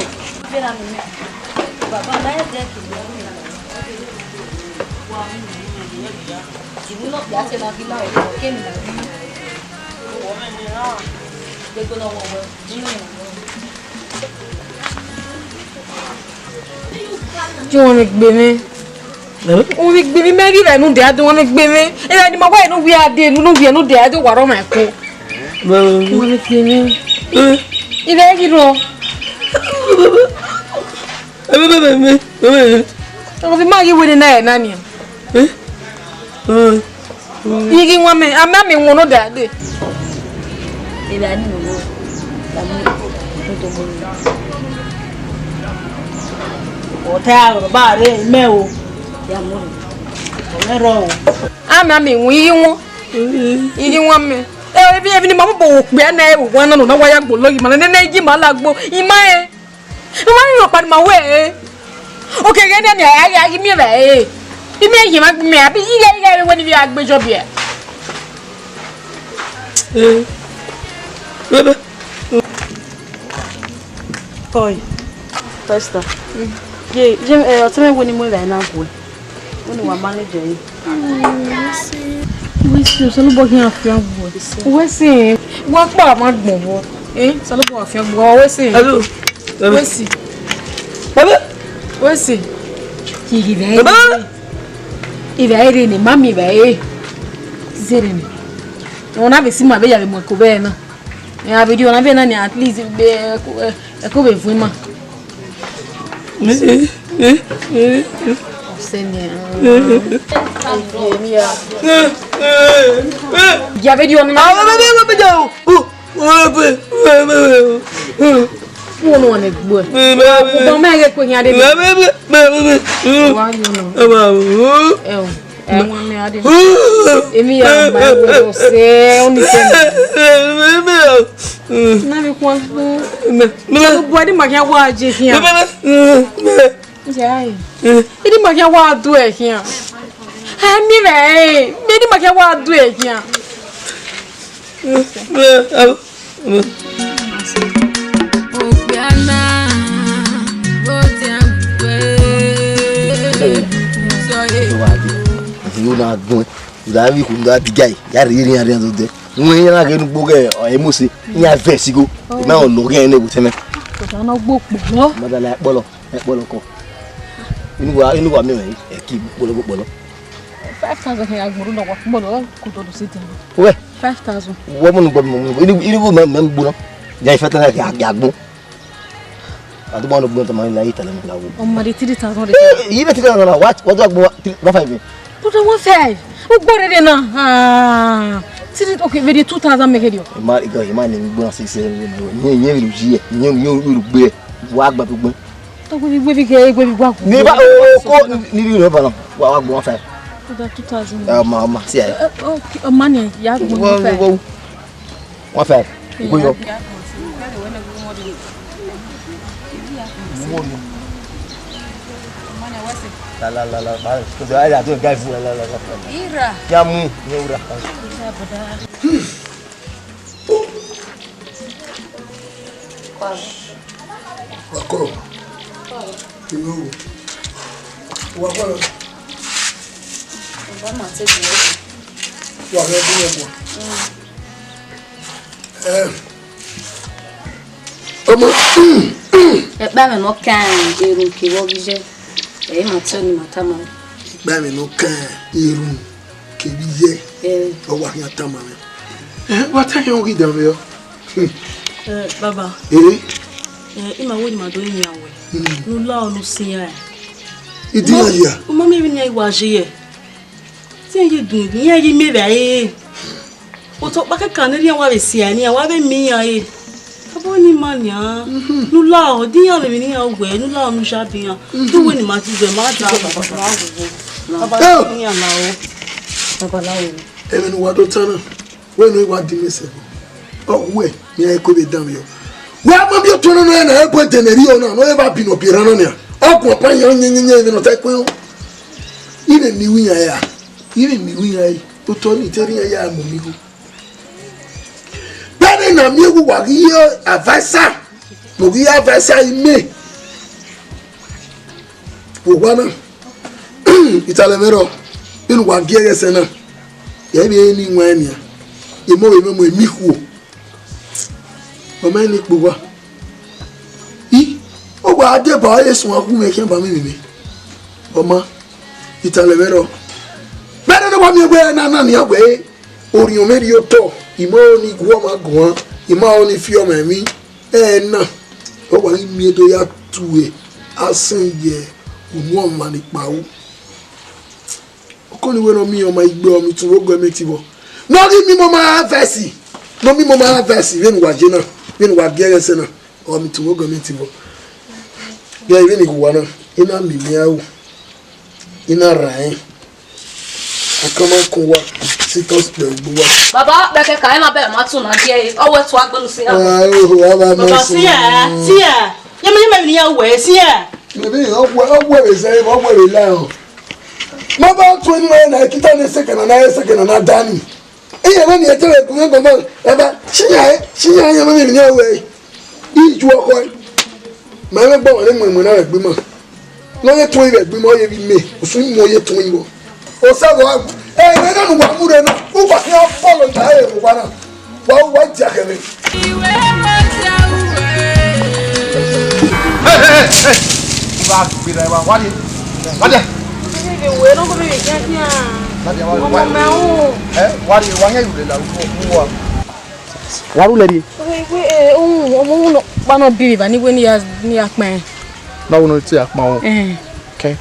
Ji wọn vbe gbe mwẹ. Wọn vbe gbe mwẹ, mẹ ghi vbe enu dia dun, wọn vbe gbe mwẹ. Ẹ ni ma wa enu wia de, enu wia enu dia dun, wa rọ ma ko. Wọn vbe gbe mwẹ. Ivẹ ghi rọ. Ọ vbe ma ghi wene na ẹ na nian. Igi wọn mẹ, a ma mi wọn no da de. Ebe a ni mo wo, la mo to mo. O te a ro ba re mẹ o. Ya mo. O me ro o. A ma mi wọn igi wọn. Igi wọn mẹ. E, ebi, ebi ni ma mo bo okpia na e wan na no na wa ya gbo lo gi ma na ne igi ma la gbo. I ma e. Mama ni rhọkpa ne ima wẹ ẹre. Okeghe nene a ghi miẹn vbe ẹre. I miẹn ye ma gbe mẹ, abi ighe ighe vbe wẹ ne I vbe gha gbe jọ biẹ. Eh. Baba. Oi. Pastor. Ye, ye, eh, ọtẹn mwẹ wẹ ne I mu evbare na guẹ. Wẹ ne wa manage ẹre. Wẹ si, Osanobua khian fian gbuẹ. Wẹ si, wa kpa ma gbọn vbọ. Eh, Osanobua fian gbuẹ, wẹ si. Hello. Wẹ si. Baba. Wẹ si. Kighi vbe. Baba. Ivẹ ere ni, mami ivẹ e. Zere ni. Ọna vbe si ma vbe ya vbe mu ẹko vbe na. Ya vbe di ọna vbe na ni at least be ẹko, ẹko vbe vuọn ima. Ọsẹ nẹ. Ya vbe di ọnọ na. Uwo no ne gbe. Ugbọn mẹ ghe kue khian de. Wa yo no. Ẹo, ẹwẹn mẹ ade. Emi ya ma ẹwẹn do se oni se. Na mi khuan gbu. Bo di ma khian wa je khian. Jai. Idi ma khian wa du ẹ khian. Ẹ mi vbe, mi di ma khian wa du ẹ khian. Okpiana, bó ti a wẹ. Sọ ye. Yo na gbọn. Uda vi ku da digai. Ya ri ri ari do de. Wẹ ya na ghe nu gbo ghe, ọ, e Mose. Ya vẹ sigo. Ma ọ lo ghe ne bu tẹmẹ. Ko ta na gbo kpolo. Madala kpolo. Ẹ kpọlọ kọ. Inu wa, inu wa miẹn mwẹ, ẹ ki kpọlọ kpọlọ. Five thousand kẹ ya gburu lọghọ, kpọlọ, ku do do si tẹn. Wẹ. Five thousand. Wọ mu nu gbọ mu, inu, inu wo mẹ, mẹ gburu. Ya five thousand kẹ ya gbọn. A do ma nu gbọn tama la yi tale mi la wo. Ọ ma di three thousand de. Eh, yi bẹ three thousand na, what, what do I gbọn? Three, one five. Brother, one five. Ugbo rere na. Ah. Three, okay, very two thousand make it. Ima, igo, ima ni gbọn si se. Ni, ni, ni, ni, ni, wa gba gbọn. Tọgbe vbe igbe vbe ighe igbe vbe igua. Ni ba o ko ni ri rẹ ba na. Wa wa gbọn fẹ. Two thousand. Ẹ ma ma si ẹ. Ọ ma ni ya gbọn fẹ. Wọn fẹ. Ko yo. La la la la. Ba. Ko da ya do guy fu la la la. Ira. Ya mu ni ura. Wa kọrọ. Iro. Wa kọrọ. Ọba ma te bi ọkọ. Wa rẹ bi ọkọ. Eh. Ọmọ. Ẹkpa mẹ nọ kan erhunmwu kevbe ọghe iye, ẹ i ma te ọnii ma tama. Ẹkpa mẹ nọ kan erhunmwu kevbe iye, eh, ọ wa khian tama mwẹ. Eh, wa ta khian ghi danmwehọ. Eh, baba. Eh? Eh, ima wẹ ne ima do yin uwẹ. Hmm. Ne u la ọnu si iran. Idiran ya. U ma miẹn vbene iran wa ye. Te iran ye dun, iran ye miẹn vbe a re. Otọ ọkpa kẹkan ne erriọ wa vbe si iran, iran wa vbe miẹn iran re. Abọ ni ima nian. Mhm. Ne u la ọ, de iran vbe emwi ne iran wẹ, ne u la ọnu ya de iran. Mhm. Te uwẹ ne ima ti zẹ, ma da, ma wo. Baba, eh, iran la o. Baba la o. Ẹmwẹ ne uwa do ta na. Wẹ ne wa di mẹ sẹ, ọ wẹ ne iran ko vbe danmwehọ. Wẹ a ma miẹn otọ nọ na, ẹ na ẹ bu ẹdẹ ne erriọ na, ne ọ vbe ba bi ne ọ bi erhan na nia. Ọ guan pa yan yẹnyẹnyẹn vbene ọ ta ẹkue họn. I vbe miẹn iru iran ra, I vbe miẹn iru iran re, otọ ni te erha iran ya mu mi igho. Bẹghe na miẹn uwa ghi ye avaisa, ne ọ ghi ye avaisa imẹ. Vbe owa na, italẹ mwẹ rrọọ, vbene uwa gie ẹghẹ sẹ na, ya vbe ne iwẹn nian, emọ vbe mwẹ mu emi khuo, ọ ma ni kpe uwa. I, ọ wa deba ọre suẹn khu mwẹ khian ba mwẹ emwi mwẹ. Ọ ma, italẹ mwẹ rrọọ. Vbene ne wa miẹn wẹ na na nian wẹ, orhiọn mwẹ rhie otọ, I ma ho ni gu ọmwa guan, I ma ho ni fi ọmwa emwi. Ẹna, ọ wa ghi miẹn do ya tue asẹn ye unu ọmwa ni kpao. Ọkọ ni wẹ ne ọ miẹn ọmwa igbe, ọ miẹn itun vbe gọọmenti vbọ. Ne ọ ghi miẹn ọmwa ra vẹsi, ne ọ miẹn ọmwa ra vẹsi, vbene uwa ye na, vbene uwa gie ẹghẹ sẹ na, ọ miẹn itun vbe gọọmenti vbọ. Vbe vbene I ghe uwa na, I na miẹn imẹ aro, I na rran rẹn. Akan ma kun uwa, sit us kpẹ ugbo uwa. Baba, bẹkẹ ka, ẹ ma bẹghe ma tun na gie, ọ wẹ tu agbenu si ya. Ah, oh, wa ma baba, si ya, si ya. Yẹmẹ, yẹmẹ, ni ya wẹ, si ya. Mẹmẹ, ọ wẹ, ọ wẹ vbe zẹ, ọ wẹ vbe la o. Ma ba tu enu na, kita ne sekena na, sekena na dani. Iye na ni ete vbe kun gbọmọ, baba, si ya, si ya, yẹmẹ, ni ya wẹ. Iju ọkhọ, ma mwẹ gbe ọmwa ne muẹn muẹn na vbe ẹgbima. Ne ọ ye tuẹn vbe ẹgbima, ọ ye vbe ime, usun imo ọ ye tuẹn vbọ. Osa vbe ọgha, ẹ, ẹre na ne uwa mu rre na, uwa khian fọlọ da ẹre vbe owa na, wa, wa dia khẹ mwẹ. Hey, hey, hey, hey. Uwa gbe na wa, wa dia. Wa dia. Wa dia, wa, wa. Ọmọ mẹ o. Eh, wa dia, wa yan yule la, uwa. Wa ru lẹ rrie? Ọmọ unu ọkpa nọ bi vbe evba ne I wẹ ne I ya, ne I ya kpẹn. Ne ọ wẹ ne ọ te ya kpẹn o. Eh. Kẹ.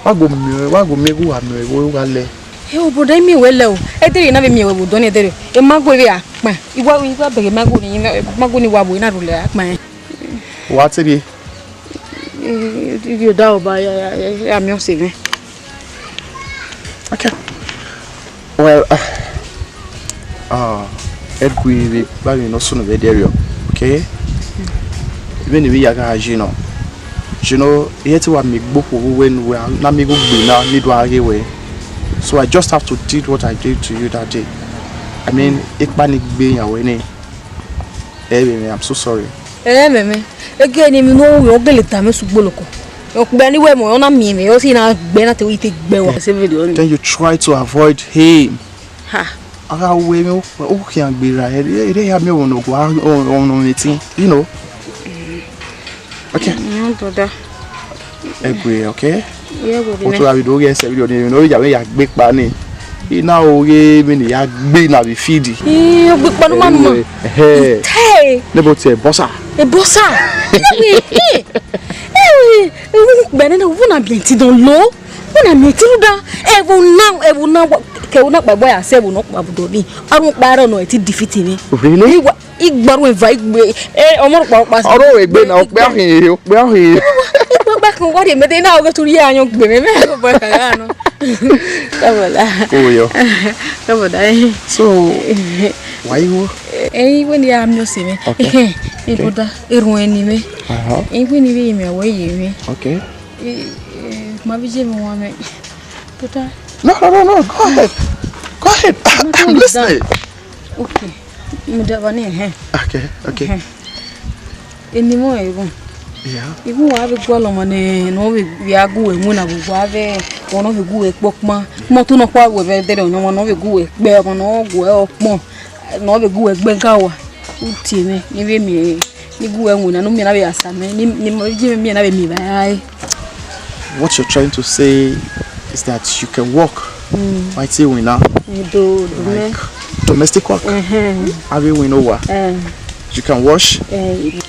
Wa go miẹn, wa go miẹn ghe uwa miẹn vbe uwa lẹ. Ẹ, obodo miẹn wẹ lẹ o. Ẹdẹrriọ na vbe miẹn wẹ vbe odọ ni ẹdẹrriọ. Emago vbe a kpan. Iwa, iwa bẹghe emago ni, emago ni wa vbo na rhulẹ a kpan. Wa te rhie? Ẹ, ẹ, ẹ, da ọba ya, ya, ya, ya miẹn ọse mwẹ. Okay. Well, uh, uh, ẹ gu vbe gba emwi ne ọ sunu vbe ẹdẹrriọ, okay? Vbene vbe ya gha ye nọ, you know, I te wa miẹn egbe okhuo vbe uwẹ ne uwẹ na miẹn igho gbe na ne I do ghe wẹ. So I just have to did what I did to you that day. I mean, ekpa ni gbe yan wẹ nẹ. Ẹ vbe mwẹ, I'm so sorry. Ẹ vbe mwẹ, ege ne emwi ne ọ ru, ọ gele da mwẹ sẹ ugboloko. Okpia ni wẹ mọ, ọ na miẹn mwẹ, ọ si na gbe na te u te gbe wa. Then you try to avoid him. Ha. A gha ru emwi, u khian gbe ra, ẹ, ẹ, ẹ, ya miẹn ọmọ ne ọ gua, ọ, ọ, ọmọ ne tin, you know. Okay. Mm, brother. Ẹ gu ẹre, okay? Yeah, brother. Otu gha vbe do ghe ẹsẹ vberriọ ni, ne ọ ya vbe ya gbe kpa ni. I na ro ghe emwi ne I ya gbe na vbe field. Ih, ọ gbe kpa ne u ma nọ. Anyway, ẹhẹ. Hey. Nebo tie bossa. E bossa. Ẹ, ẹ, ẹ, ẹ, gbẹnẹ na, wo na miẹn ti dọn lo. Wo na miẹn ti lu da. Ẹvbo na, ẹvbo na, wa, ke ẹvbo na kpa ẹgbẹ ya sẹ ẹvbo na kpa vbe odọ ni. Arun kpa rọ nọ, ẹ ti defeat ni. Really? Iwa, igbaru eva igbe, eh, ọmọ rukpa rukpa. Ọrọ egbe na, okpia hin, okpia hin. Igba gba kan wa rhie mẹ de na, oge tu rhie ayọn gbe mẹ, mẹ ko bọ ka ya nọ. Kabola. Ko yo. Kabola, eh. So, why you? Eh, wẹ ne I ya miẹn ọse mwẹ. Okay. Eh, eh, okay. Brother, erhunmwu eni mwẹ. Uh-huh. Eh, wẹ ne I vbe ye mwẹ, wẹ ye mwẹ. Okay. Eh, eh, ma vbe ye mwẹ wa mwẹ. Brother. No, no, no, no. Go ahead. Go ahead. I'm listening. Okay. Mẹ da vba ni, ẹhẹn. Okay, okay. Ẹhẹn. Eni mwẹ ẹghọn. Yeah. Ighun wa vbe gualọ ọmwa ne, ne ọ vbe vbe a gu wẹ winna vbe uwa vbe, ọ ne ọ vbe gu wẹ kpọkpan. Mọto nọkhua wẹ vbe ẹdẹrriọ ọnọmwa ne ọ vbe gu wẹ kpẹ, ọmwa ne ọ gu wẹ ọkpọn, ne ọ vbe gu wẹ gbẹn ga wa. U tie mwẹ, ne I vbe miẹn, ne I gu wẹ winna, ne u miẹn na vbe ya sa mẹ, ne, ne I miẹn na vbe miẹn evbare. What you're trying to say is that you can work. Mm. Why say winna? Eh, do, do me. Like domestic work. Mm-hmm. Have you win over? Um, you can wash? Eh,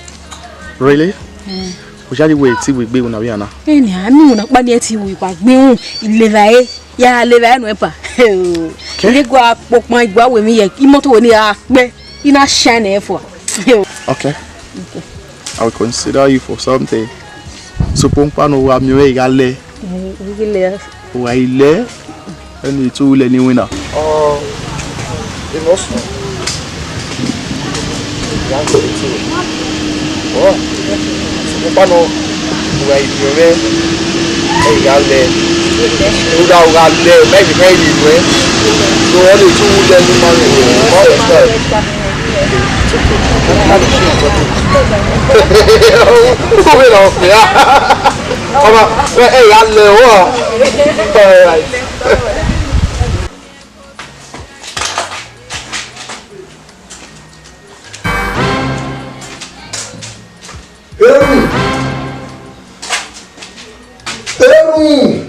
really? Mm. Ujali we ti we gbe una we ana. Eh, ni ami una pa ni e ti we pa gbe un ilera e. Ya lera e no e pa. Okay. Ile gua popan igua we mi ye. Imoto we ni a pe. I na shine e fua. Okay. Okay. I will consider you for something. So, pompa no wa mi we gha le. Mm, we gha le. Wa ile. Ẹni tó wulẹ̀ ní wínà. Ọ, ìmọ̀ sùn. Ìyá ń sọ ètò. Ọ, mo pa nọ, mo ra ìdí rẹ, ẹ ìyá lẹ. Mo ra, mo ra lẹ, bẹ́ẹ̀ ni bẹ́ẹ̀ ni ìlú ẹ. Mo rẹ lè tún wulẹ̀ ní mọ́rin. Mọ́rin sọ̀rọ̀. Ó wé lọ pè á. Ọmọ, ẹ, ẹ, ìyá lẹ wọ. All right. Eru! Eru!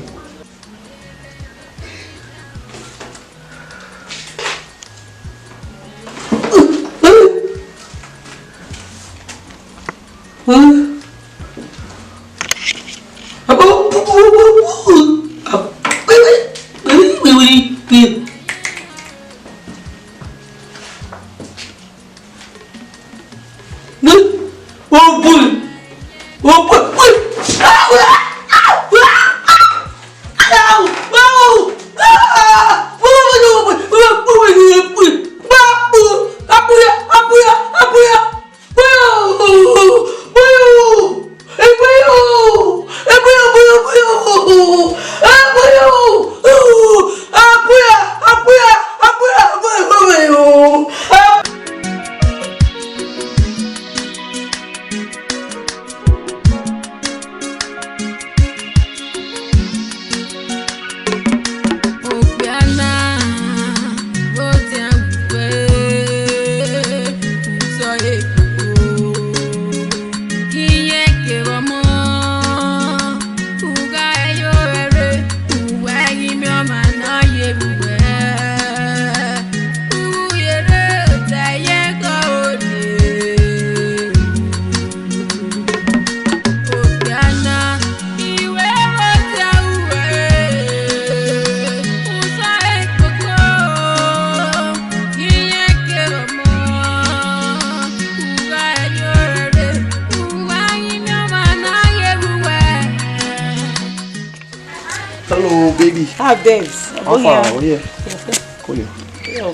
How babes? How far? Oh, yeah. Yes, sir. Cool. Yeah.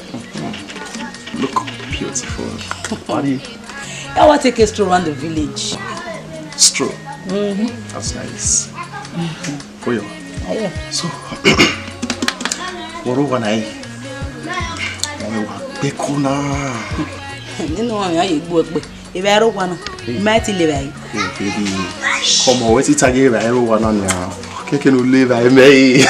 Look beautiful. What do you? I want to take a stroll around the village. Stroll. Mm-hmm. That's nice. Cool. Yeah. So, what do you want to eat? What do you want? Bekuna. Nínú àwọn àyè gbọ́ pé ìbá ẹ̀rọ wa náà, ìmọ̀ ẹ̀ ti lè báyìí. Hey, baby, come on, wetin tagi ìbá ẹ̀rọ wa náà ni a? Keke no lè báyìí mẹ́.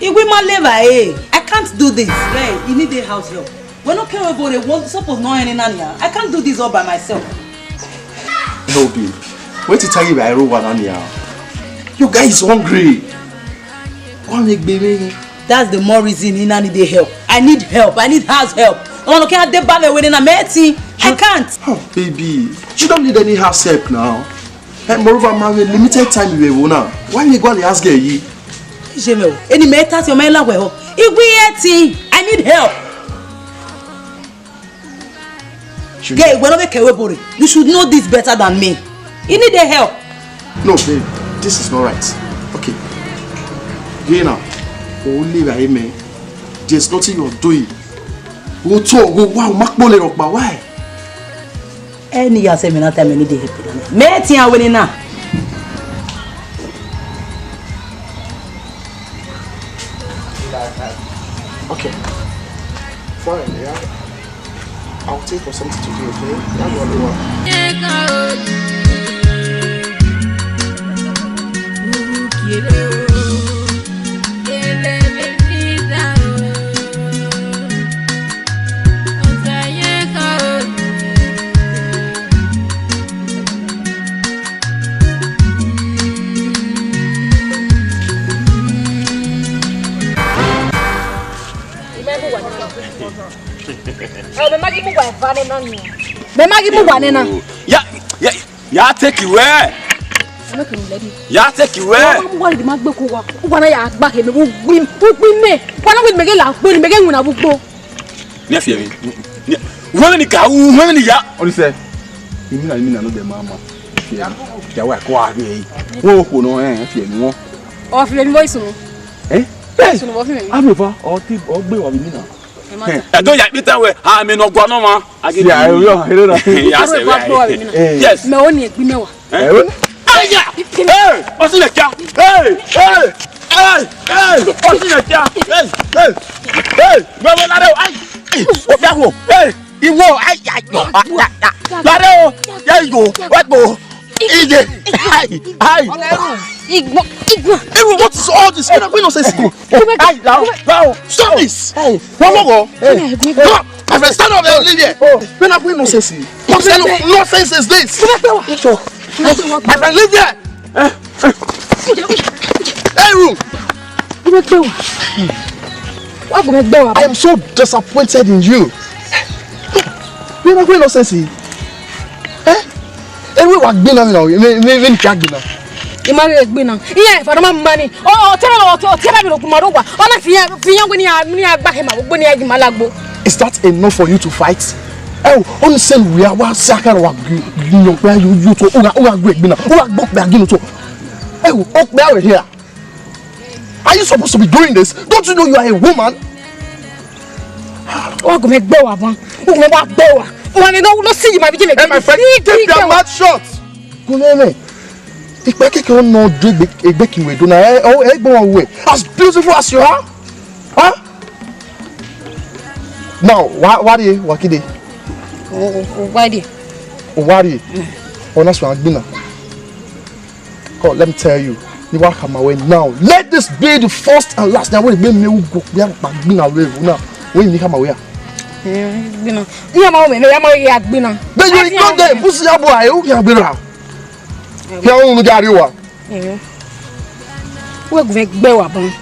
Iwe ma leva, eh? I can't do this. Hey, you need a house help. We're not carrying everybody. One suppose not any nanny. I can't do this all by myself. No, babe. Wetin tell you by everyone nanny? You guy is hungry. Come make baby. That's the more reason he need the help. I need help. I need house help. I want to can't dey back away na me. I can't. Oh, baby, you don't need any house help now. Eh, moreover, man, with limited time you have now. Why you go and ask her? Shame, any matters your man la well. If we eighteen, I need help. Gay, we're not make a way. You should know this better than me. You need the help. No, babe, this is not right. Okay. Gay now, only by me. There's nothing you're doing. Go to, go, wow, Mark Bole Rock, but why? Any ya say me na time me need the help. Me ti a winning now. Okay. Fine, yeah. I'll take for something to do, okay? That's what we want. Ẹ, mẹ ma ghi mu uwa eva nena nian. Mẹ ma ghi mu uwa nena. Ya, ya, ya take it well. Ya take it well. Wa mu uwa, ma gbe ku uwa. Uwa na ya gba ke mẹ, u gbi, u gbi mẹ. Wa na wẹ mẹ ghe la gbe, mẹ ghe winna vbe ugbo. Ni ẹ fi ẹmwẹ. Ni, wẹ ni ka, wẹ ni ya. Ọni sẹ. Imi na, imi na no de mama. Fi ẹmwẹ. Ya wa ko a ghe. Wo ko no, eh, fi ẹmwẹ won. Ọ fi ẹmwẹ voice nu. Eh? Voice nu, ọ fi ẹmwẹ. Ami fa, ọ ti, ọ gbe wa bi mi na. Ẹ do ya kpita wẹ, a mi nọ gua nọ ma. Si, a yo, yo, here na. Ya se wẹ. Yes. Mẹ o ni egbi mẹwa. Eh? Aya! Hey! Ọsi lẹ kia! Hey! Hey! Hey! Hey! Ọsi lẹ kia! Hey! Hey! Hey! Wẹ wẹ lare o! Ai! O bia wo! Hey! Iwo! Ai! Ai! Yo! Lare o! Ya yo! Wẹ gbo! Iye! Ai! Ai! Igbọn! Igbọn! Hey, what is all this? What kind of nonsense? Ai! Lao! Lao! Stop this! Hey! Wọ́n mọ̀ wọ́. Hey. Come on, my friend, stand up and leave here. Oh. When are we nonsense? What kind of nonsense is this? My friend, leave here. Hey, room. I am so disappointed in you. When are we nonsense? Eh? Ewe wa gbina mi na, me, me, me ni ka gbina. I ma ghe gbina. Iye, fa ma ma ni. O, o, tẹrẹ, o, o, tẹrẹ mi lo kuma ro wa. Ọ na fi yan, fi yan wẹ ni a, ni a gba hẹ ma, gbogbo ni a gi ma lagbo. Is that enough for you to fight? Ẹ o, ọ ni sẹ wẹ a wa sa ka wa gbina, yo, yo to, o ga, o ga gbe gbina, o ga gbo pe a gbina to. Ẹ o, o pe a we here. Are you supposed to be doing this? Don't you know you are a woman? Wa gu mẹ gbe wa ban. Wa gu mẹ wa gbe wa. Wa mẹ no, no si ma bi je mẹ. Hey, my friend, keep your mouth shut. Gu mẹ mẹ. Ikpe keke ọ nọ do egbe, egbe ki wẹ do na. Ẹ, ọ, ẹ gbọ wẹ. As beautiful as you are. Huh? Now, wa, wa re, wa kide. O, o, o, wa re. O wa re. Mm. Ọ na so agbina. Come, let me tell you. Ni wa khama wẹ now. Let this be the first and last time when me me u go kpia kpa gbina wẹ now. When ni khama wẹ ya. Eh, gbina. Iya ma o me, me ya ma ya gbina. Then you ignore them. Pussy ya boy, u ya gbina. Ya unu gari wa. Eh. Wẹ gu vbe gbe wa bun.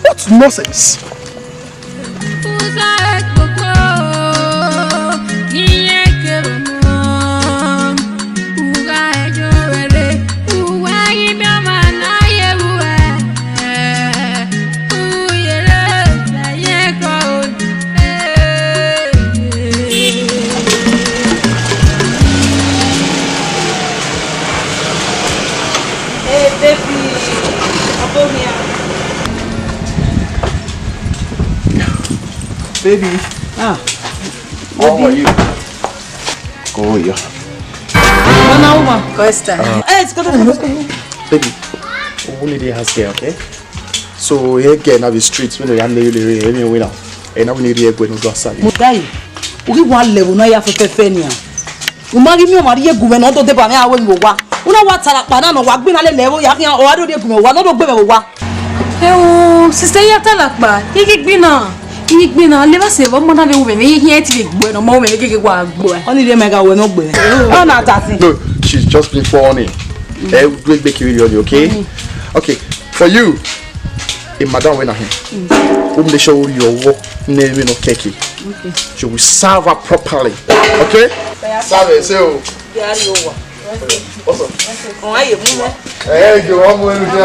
What nonsense! Hey, baby, above here. Baby. Ah. How are you? Go here. Mama, woman. Costa. Eh, it's good. Baby, we need a house girl, okay? So, here girl na be street, we no ya le le, emi wina. E na we need a girl no do asali. Mo dai. Ugi wa level na ya fẹfẹfẹ nia. U ma ghi miẹn ọmwa rhie gu mwẹ ne ọ do deba mwẹ aro vbe owa. U na wa talakpa na ne ọ wa gbinna lele ẹvbo ya khian, ọ wa do rhie gu mwẹ owa, ne ọ do gbe mwẹ vbe owa. Ẹo, sister, ya talakpa, I ghi gbinna, I ghi gbinna, levba sẹ vbe ọmọ na vbe ru mwẹ, I khian te vbe gbe ne ọmọ mwẹ gege wa gbe. Ọni rhie mẹ gha wẹ ne ọ gbe. Ọ na ta sin. No, she's just been funny. Ẹ do egbe kiri yọ ni, okay? Okay, for you, a madam wẹ na hin. U make sure you work ne me no keke. Okay. She will serve her properly. Okay? Serve her, say, oh. Gari owa. What's up? Ọmọ ye mu mẹ. Eh, you want more than that?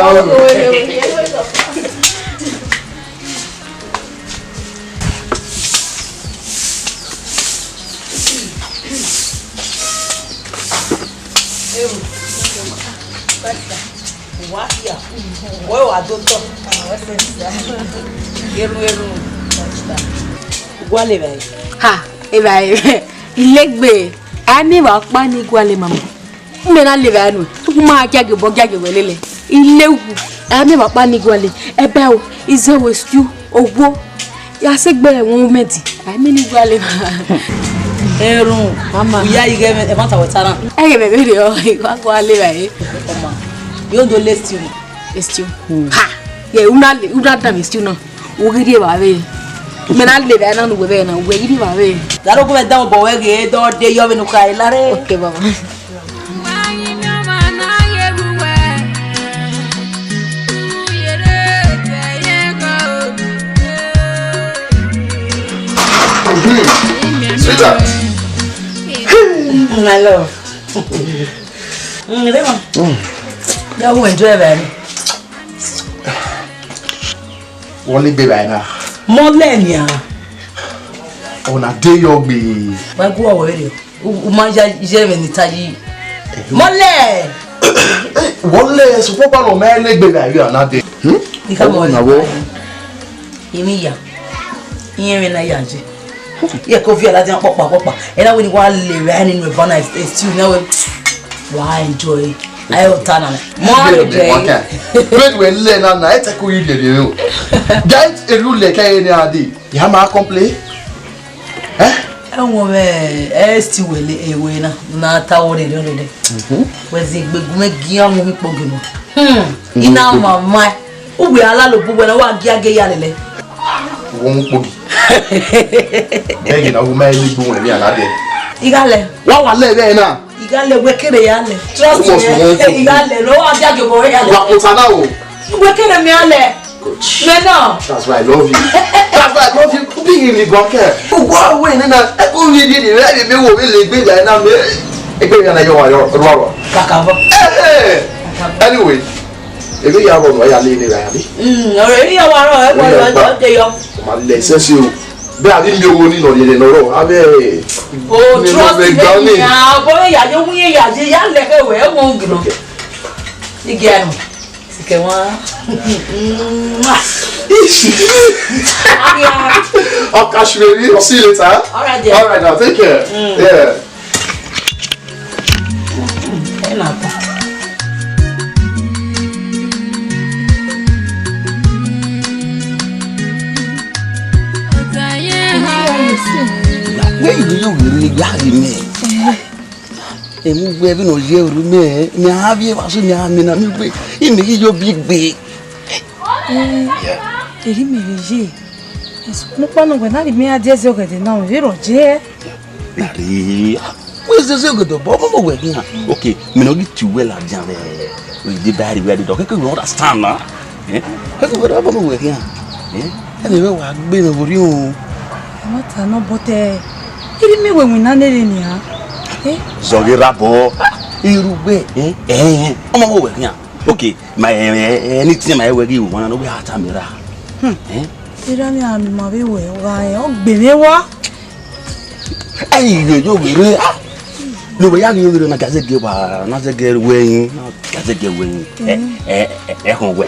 Wa hia. Wẹ wa do tọ. Erun erun. Gualọ evbare. Ha, evbare. Ilegbe. A miẹn evba ọkpa ni gualọ mama. Mẹ na le evbare nuẹn. Tuku ma giagie obọ giagie wẹ lele. Ilegbe. A miẹn evba ọkpa ni gualọ. Ẹbẹ o, izẹ wẹ stew, owo. Ya sẹ egbe ẹmwẹ mẹ di, a miẹn ni gualọ. Erhunmwu, mama. U ya ighẹ ẹmwata wẹ ta na. Ẹghẹ mẹ vberriọ, I wa gualọ evbare. Ọma, yo do le stew. Stew. Ha, ye, u na le, u na dan stew na. U ghi rhie evbare. Mẹ na le evbare na ne uwẹ vbe na, uwẹ ghi rhie evbare. Gha ro gu mwẹ dan obọ wẹ ghe, dọ de yọ vbene u kha re lare. Okay, baba. Sweetheart. My love. Mm, Rema. Mm. Ya wo enjoy evbare. Wọle egbe evbare na. Mọlẹ nian. Ọna de yọ gbe. Wa gu ọwẹ rẹ. U, u ma ya ye ẹmwẹ ne I ta yi. Mọlẹ. Wọle, sokpan ọkpa ne ọ ma le egbe evbare na de. Hmm? I ka mọ na wo. Imi ya. Iye mwẹ na ya je. Iye ko viọ ladian kpọkpa kpọkpa. Ena wẹ ne wa le vbe ni nu eva na, e stew na wẹ. Wa enjoy. Ayo ta na. Mo a le je. Bread wẹ le na na, e te ko yi de de o. Guys, elu le ke ni ade. Ya ma complain. Eh? Ẹwọ mwẹ, e stew wẹ le ewe na. Na ta wọ rere rere. Mhm. Wẹ zẹ egbe gu mwẹ gian mu mi kpo gele. Hmm. Ina mama. Uwẹ a la lobọ uwẹ na, wa giagie ya lele. Wo mu kpogi. Bẹghe na, wo ma le gbe uwẹ vbe a na dẹ. I gha lẹ. Wa wa lẹ vbe na. I gha lẹ, wẹ kere ya lẹ. Trust me. I gha lẹ, no wa giagie obọ ya lẹ. Wa kota na o. Wẹ kere mi a lẹ. Good. Mẹ na. That's why I love you. That's why I love you. Be in the bunker. Ugbo awe nena, e ko mi di ni, e mi wo mi le gbe ya na me. Egbe ya na yo wa yo, ro wa. Kaka bọ. Eh, eh. Anyway, ebe ya rọ nọ ya le ne ra ya bi. Mm, ọrẹ ri ya wa rọ, ẹ kọ lọ jọ de yọ. Ma le sẹsi o. Be a bi mi owo ni nọ rere nọ rọ. Abe. O trust me, ya bo ya yo wi ya ye ya le ke we wo ngiro. Igi anu. Sikẹ wan. I'll catch you, baby. I'll see you later. All right, dear. All right, now take care. Mm. Yeah. Ẹ na ta. Wẹ yu yo ghi rre ya ghi mẹ. Emu gbe vbe nọ ye ru mẹ, mẹ a vbe evba so mẹ a mẹ na mi gbe. Imẹ ghi yo bi gbe. Eh, eri mẹ vbe ye. Mukpa nọ wẹ na ri mẹ a die zẹ ọgẹdẹ na, vbe rọ je. Na re, wẹ zẹzẹ ọgẹdẹ ọbọ, ọmọ wẹ khian. Okay, mẹ nọ ghi tie uwẹ ladian vbe, vbe ide ba rri wẹ dede, kẹkẹ you understand na. Eh? Kẹkẹ wẹ ọmọ wẹ khian. Eh? Ẹmwẹ vbe wa gbe mẹ vbe orhiọn. Ẹmwata nọ, but, eh, iri mẹ wẹ winna nere nian. Eh? Zọghe ra bọ. Irugbe, eh? Eh, ọmọ wẹ khian. Okay, ma, eh, eh, anything ma wẹ ghi wan, no we ha ta mẹ ra. Hmm. Eh? Ira ni a mi ma vbe wẹ, ọ gha rẹn, ọ gbe mwẹ wa. Ẹi, yo, yo, ghi rre, ah. Ne uwẹ ya ghi rre na, ga zẹgẹ wa, na zẹgẹ wẹ yin, na ga zẹgẹ wẹ yin. Ẹ, ẹ, ẹ, ẹ họn wẹ.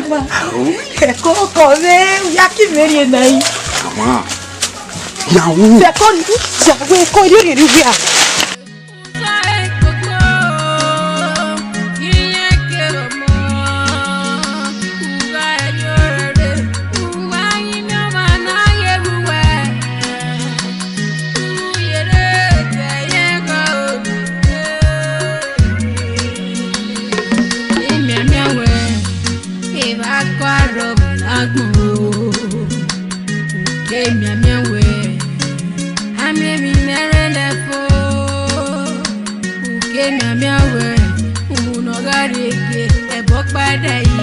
ima. Aro. Ẹko kọ vbe, u ya ki vbe rhie na yi. Ama. Ya wu. Ẹko ni, ya wu, ẹko ni rhie rhie wia. Eva kọ arọ vbe na gbọn o, uke mianmian wẹ, a miẹn emwi ne ẹrẹn lẹ fo, uke mianmian wẹ, uhunmwu ne ọ gha rrie gie ẹbọ kpaẹdẹ yi,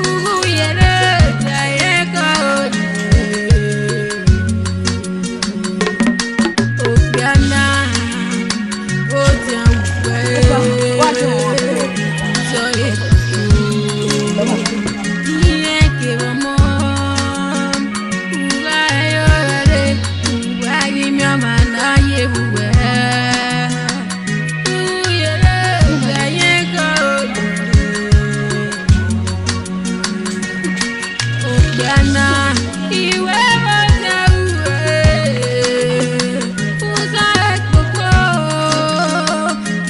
uwu yẹrẹ, ẹdẹ ye ka o. Okpia na, odian ugbẹ, sọ ye. Iye kevbe ọmọ, uwa yo rere, uwa ghi miẹn ọmwa na ye vbe uwẹ. Uye rere, uwa ye ka o. Okpia na, iwẹ vbe ọzẹ ue, uza ekpokpo,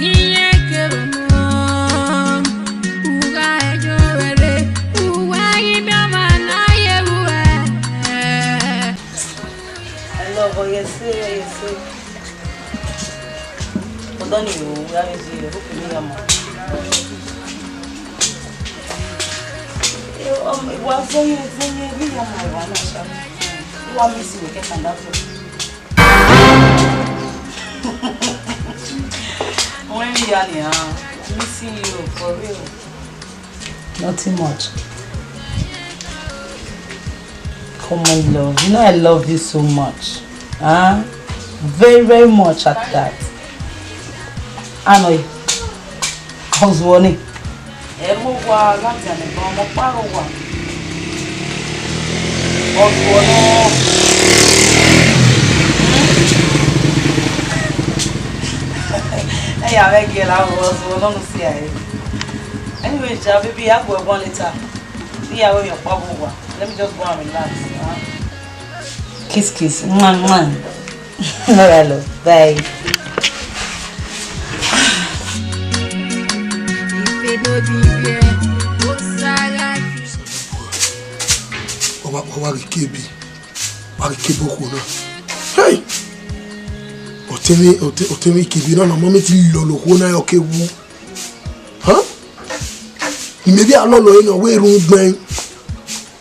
iye kevbe ọmọ, ugha ẹjọ rere, uwa ghi miẹn ọmwa na ye vbe uwẹ. Hello, boy, yes, sir, yes, sir. Ọdọ ni o, ya vbe je, hope ni ya ma. Eh, um, wa zẹyẹ, zẹyẹ, ni ya ma wa na sha. Wa miss you, get and that. When we are here, missing you for real. Nothing much. Come on, love. You know I love you so much. Huh? Very, very much at that. Anoi. How's Woni? Ẹ mu wa gha dia nẹ, ọ mọ ọkpa ro wa. Ọ tuọ nọ. Ẹ ya vbe gie la vbe ọ tuọ nọ, no si a ẹ. Anyway, ja, baby, I go one later. Iyawo mi ọkpa vbe owa. Let me just go and relax. Huh? Kiss, kiss. Mwah, mwah. All right, love. Bye. If it no be fair, what's I got? Wa, wa, wa ghi ke bi. Wa ghi ke bi okhuo na. Hey! Ọtẹn mwẹ, ọtẹn, ọtẹn mwẹ ke bi na, na ma mẹ ti lọlọ okhuo na, ọ ke wu. Huh? I mẹ vbe a lọlọ ẹre nọ, wẹ erhunmwu gbẹn.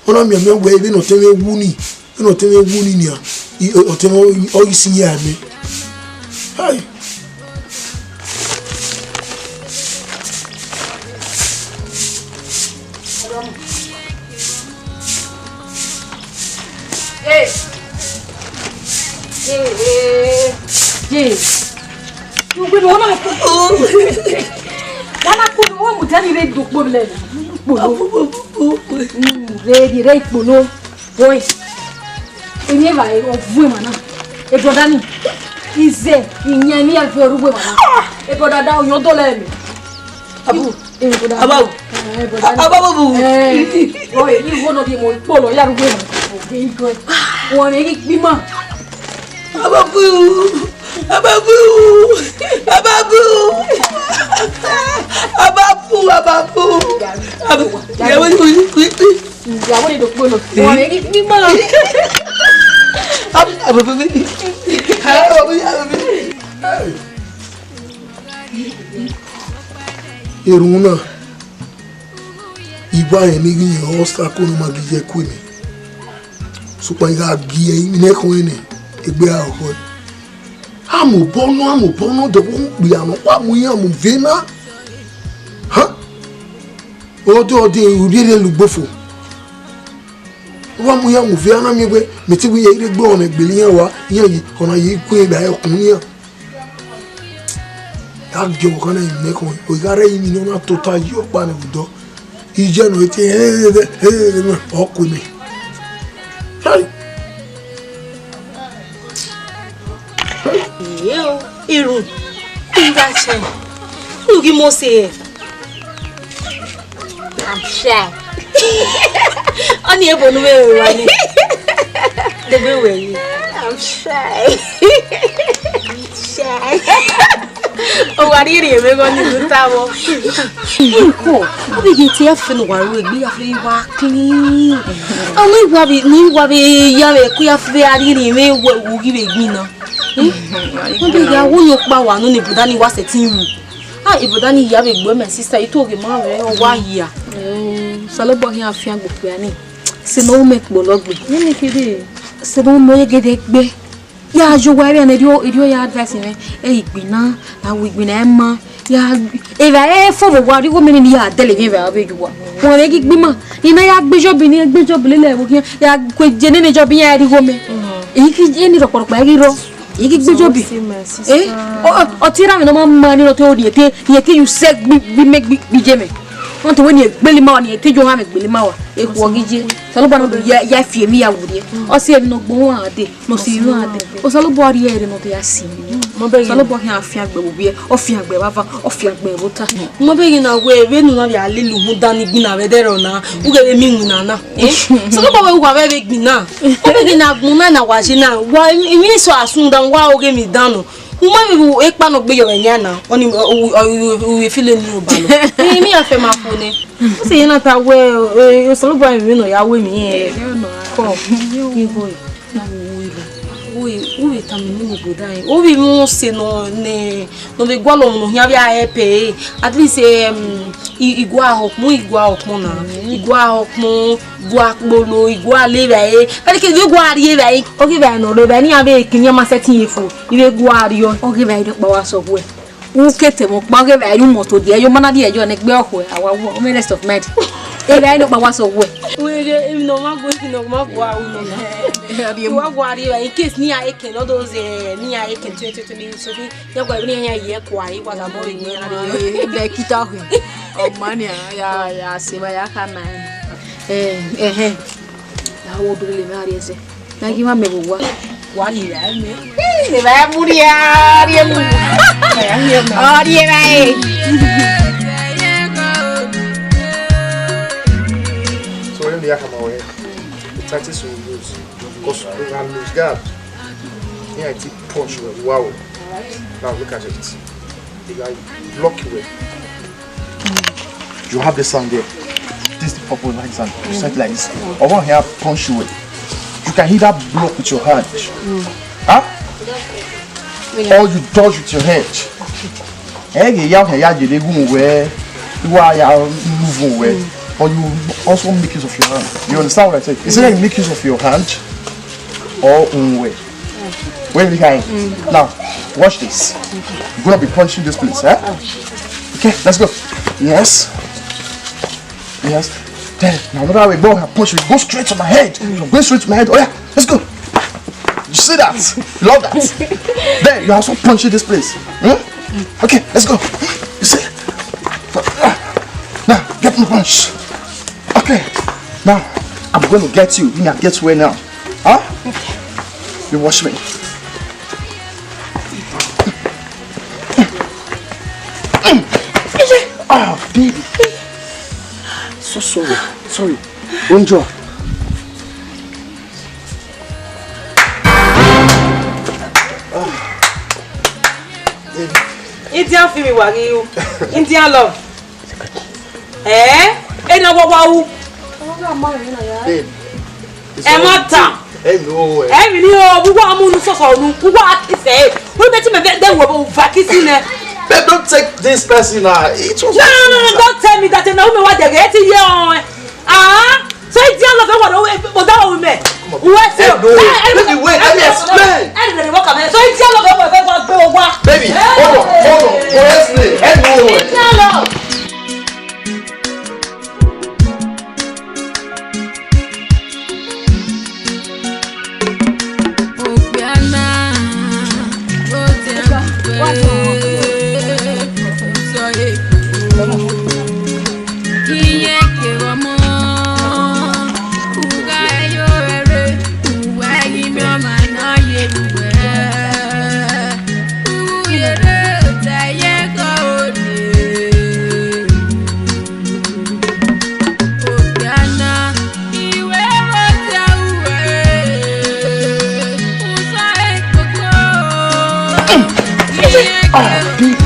Ọ na mianmian wẹ vbene ọtẹn mwẹ wu ni, vbene ọtẹn mwẹ wu ni nian, i, ọtẹn mwẹ ọ ghi sin ye mẹ. Hai! Hey! Hey, hey! Hey! Ugbe ne ọ na ku. Wa na ku, ọ mu dia ni re do kpo lẹ. Kpolo. Mm, re, re, re kpolo. Boy. Eni eva e, ọ vuẹ emwa na. E brother ni. Ize, iyẹn ni a vuẹ orugbo emwa na. E brother da, oyọn dọlẹ mi. Abu. Eh, brother. Ababu. Eh, brother. Ababu. Eh, boy, you wanna be more kpolo, ya rugbo emwa. Okay, good. Wọn ni gbi ma. Ababu! Ababu! Ababu! Ababu! Ababu! Ababu! Ìyàwó ni, ni, ni, ni. Ìyàwó ni dòpò lọ. Wọ́n rẹ̀ ní mímọ́. Ababu! Ababu! Ababu! Erhunmwu na, I wa rẹn ne I ghi rẹn ọsa ko ne ọ ma ghi ye ẹe ku mẹ. Sokpan I gha gie ẹre, imina ẹkhọe nẹ, egbe a rọkhọe. Amobọ nọ, amobọ nọ, dọvbokhan okpia nọ, wa mu iran mu vbe na. Ha? Ọdẹ, ọdẹ, u rhie rre lugbo fo. Wa mu iran mu vbe, a na miẹn wẹẹ, mẹ te wẹẹ, irẹn gbe ọmọ ẹgbẹlẹ iran wa, iran yi, ọna yi ku egbe a ọkun iran. A gie ọvbokhan na emwi nẹ khọn, ọ gha rre ẹrinmwi ne ọ na tota yi ọkpa nẹ vbe odọ. Iye nọ, e te, ọ ku mẹ. Hai! Yo, irun. Inga che. Unu ghi Mose. I'm shy. Ọni ebo ne u vbe ru wa ni. Debe wẹ yi. I'm shy. I'm shy. Ọ wa rhie rhie vbe ẹghẹ ọni ne u ta vbọ. Iko, ọ vbe ghe te ya fe ne uwa ru egbe ya fe wa clean. Ọmọ iwa vbe, ne iwa vbe ya vbe ku ya fe a rhie rhie vbe wẹ u ghi vbe gbinna. Ọ vbe ghe a wo yo kpa wa nọ ne brother ni wa sẹtin ru. Ah, brother ni ya vbe gbe my sister, I to ghe ma vbe ọ wa hia. Osalobua khian fian gbe okpia ni. Sẹ ne ọ ru mẹ kpolọ gbe. Nene kede. Sẹ ne ọ ru mẹ gede gbe. Ya yo wa ere ne rio, rio ya advice mẹ. E igbinna, na wo igbinna ẹ ma. Ya, evba ẹ fo vbe wa righo mẹ ne ya dẹlẹ emwi evba vbe ye uwa. Wọn vbe ghi gbe ima. Ni na ya gbe Job, ni gbe Job lele ẹvbo khian. Ya kue je nene Job iran righo mẹ. Eyi ki je ni rọkpọrọkpọ, ẹ ghi rọ. Eyi ki gbe Job. Eh? Ọ, ọ, ọ tie ra mẹ ne ọ ma ma ni nọ te o ni ete, ni ete you say gbi, gbi mẹ gbi, gbi je mẹ. Ọ te wẹ ni egbele ima wa, ni ete yo ha mẹ egbele ima wa. Ekhuo ghi je. Osalobua ne ọ do ya, ya fi emwi ya werriẹ. Ọ si emwi ne ọ gbe uwa dee. Nọ si iran dee. Osalobua rhie ẹre nọ te ya si. Osalobua khian fian gbe vbe ovbiẹ, ọ fian gbe vbe ava, ọ fian gbe vbe ota. Mọ be ghi na wẹ vbene u na vbe a lele uhunmwu dan ni gbinna vbe ẹdẹrriọ na, u ghẹ vbe miẹn iwinna na. Eh? Osalobua wẹ uwa vbe vbe gbinna. Ọ be ghi na gbunna na wa je na, wa emwi so asun dan wa oghe emwi dan nọ. U ma vbe ekpa nọ gbe yọ vbe yan na, ọni u, u, u, u feel ni obalọ. Emwi ya fẹ ma fo nẹ. U sẹ yena ta wẹ, eh, Osalobua emwi nọ ya wẹ emwi. Kọ, igho. Uwẹ, uwẹ tama nene brother ẹn. Ovbi mwẹ ọse nọ nẹ, nọ vbe gualọ ọmwa ne ọ khian vbe a help ẹre. At least, em, I, I gua hẹ ọkpọn, I gua hẹ ọkpọn na. I gua hẹ ọkpọn, I gua kpolo, I gua le evbare. Vbene ke I vbe gua rrie evbare, ọ ghi evbare ne ọ rre evbare ne iran vbe ke iran ma sẹtin ye fo, I vbe gua rrie ọe. Ọ ghi evbare ne ọkpa wa sẹ wẹ. U ke te mwẹ ọkpa ghe vbe a ru moto dia, yo ma na rhie ẹyọ ne egbe ọkhuẹ, a wa wọ, ọ mwẹ rest of mind. Erha ẹre nọkpa wa sẹ wẹ. Wẹ ghe, emwi ne ọ ma gu, emwi ne ọ ma gu a ru nọ na. Wa gua rrie, in case ne iran eke, all those, eh, ne iran eke twenty twenty, so bi, ya gua rrie iran ye kua, I wa ga bọ rrie iran. Vbe kita ọkhuẹ. Ọ ma nia, ya, ya se ba ya ka na. Eh, eh, eh. Ya wo dule na rrie ẹzẹ. Na ghi ma mẹ vbe owa. Wa ni ra mẹ. Ẹ, ne ma mu rhie, rhie mu. Ọ rhie ra e. So when we come away, the tactics we use, because we can lose guard. Yeah, I take punch well. Wow. Now look at it. They can block you well. You have the sand there. This is the purple line sand. You set like this. I want here punch you well. You can either block with your hand, huh? Or you dodge with your head. Eh, yeah, yeah, yeah, yeah, they go where you are, yeah, move where. Or you also make use of your hand. You understand what I said? He said you make use of your hand or own way. Where we going? Now, watch this. You're gonna be punching this place, eh? Okay, let's go. Yes. Yes. Then, now another way, go and punch me. Go straight to my head. Go straight to my head. Oh yeah, let's go. You see that? You love that? Then, you also punch in this place. Hmm? Okay, let's go. You see? Now, get my punch. Okay. Now, I'm going to get you. You now get where now? Huh? You watch me. Ah, baby. So sorry. Sorry. Bonjour. Ah, baby. Indian film wa ghi ru. Indian love. Eh? Ena wa wa u. Babe, it's ẹ má all ta. Ẹ lọ ẹ. Ẹ rí ni o, wíwá ọmọ inú sọ̀sọ̀ ọ̀nù, wíwá kìsẹ̀ ẹ̀. Wọ́n bẹ tí mi bẹ dẹ́ wọ̀ bọ̀ wà kìsì nẹ. Babe, don't take this person now. It was No, no, no, no, don't tell me that. Ẹ náà, ó mi wá dẹ̀gẹ̀, ẹ ti yẹ ọ̀hún ẹ̀. Ah, so ẹ jẹ́ àlọ́ fẹ́ wọ̀ lọ́wọ́ ẹ̀, mo dá òun mẹ́. Wọ́n ẹ ti Ẹ lọ. Baby, wait, let me explain. Ẹ ẹ ẹ wọ́n kà mẹ́. So ẹ jẹ́ àlọ́ fẹ́ wọ̀ fẹ́ wọ̀ gbé wọ́n wá. Baby, hold on, hold on. Mo explain. Ẹ lọ ẹ. Ẹ jẹ́ àlọ́. Ah, baby.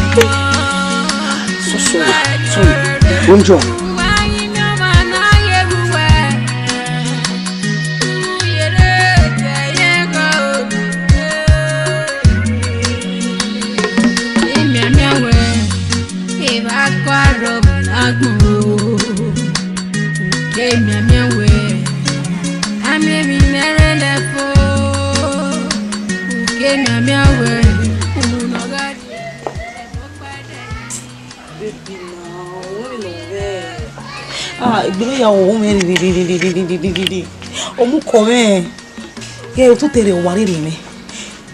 So sorry. Sorry. Don't jump. Baby na, ọ wẹ ne ọ rẹ. Ah, egbe ya wo ohun mwẹ riri riri riri riri. Omukọ mwẹ. Ye otu tere wa riri mwẹ.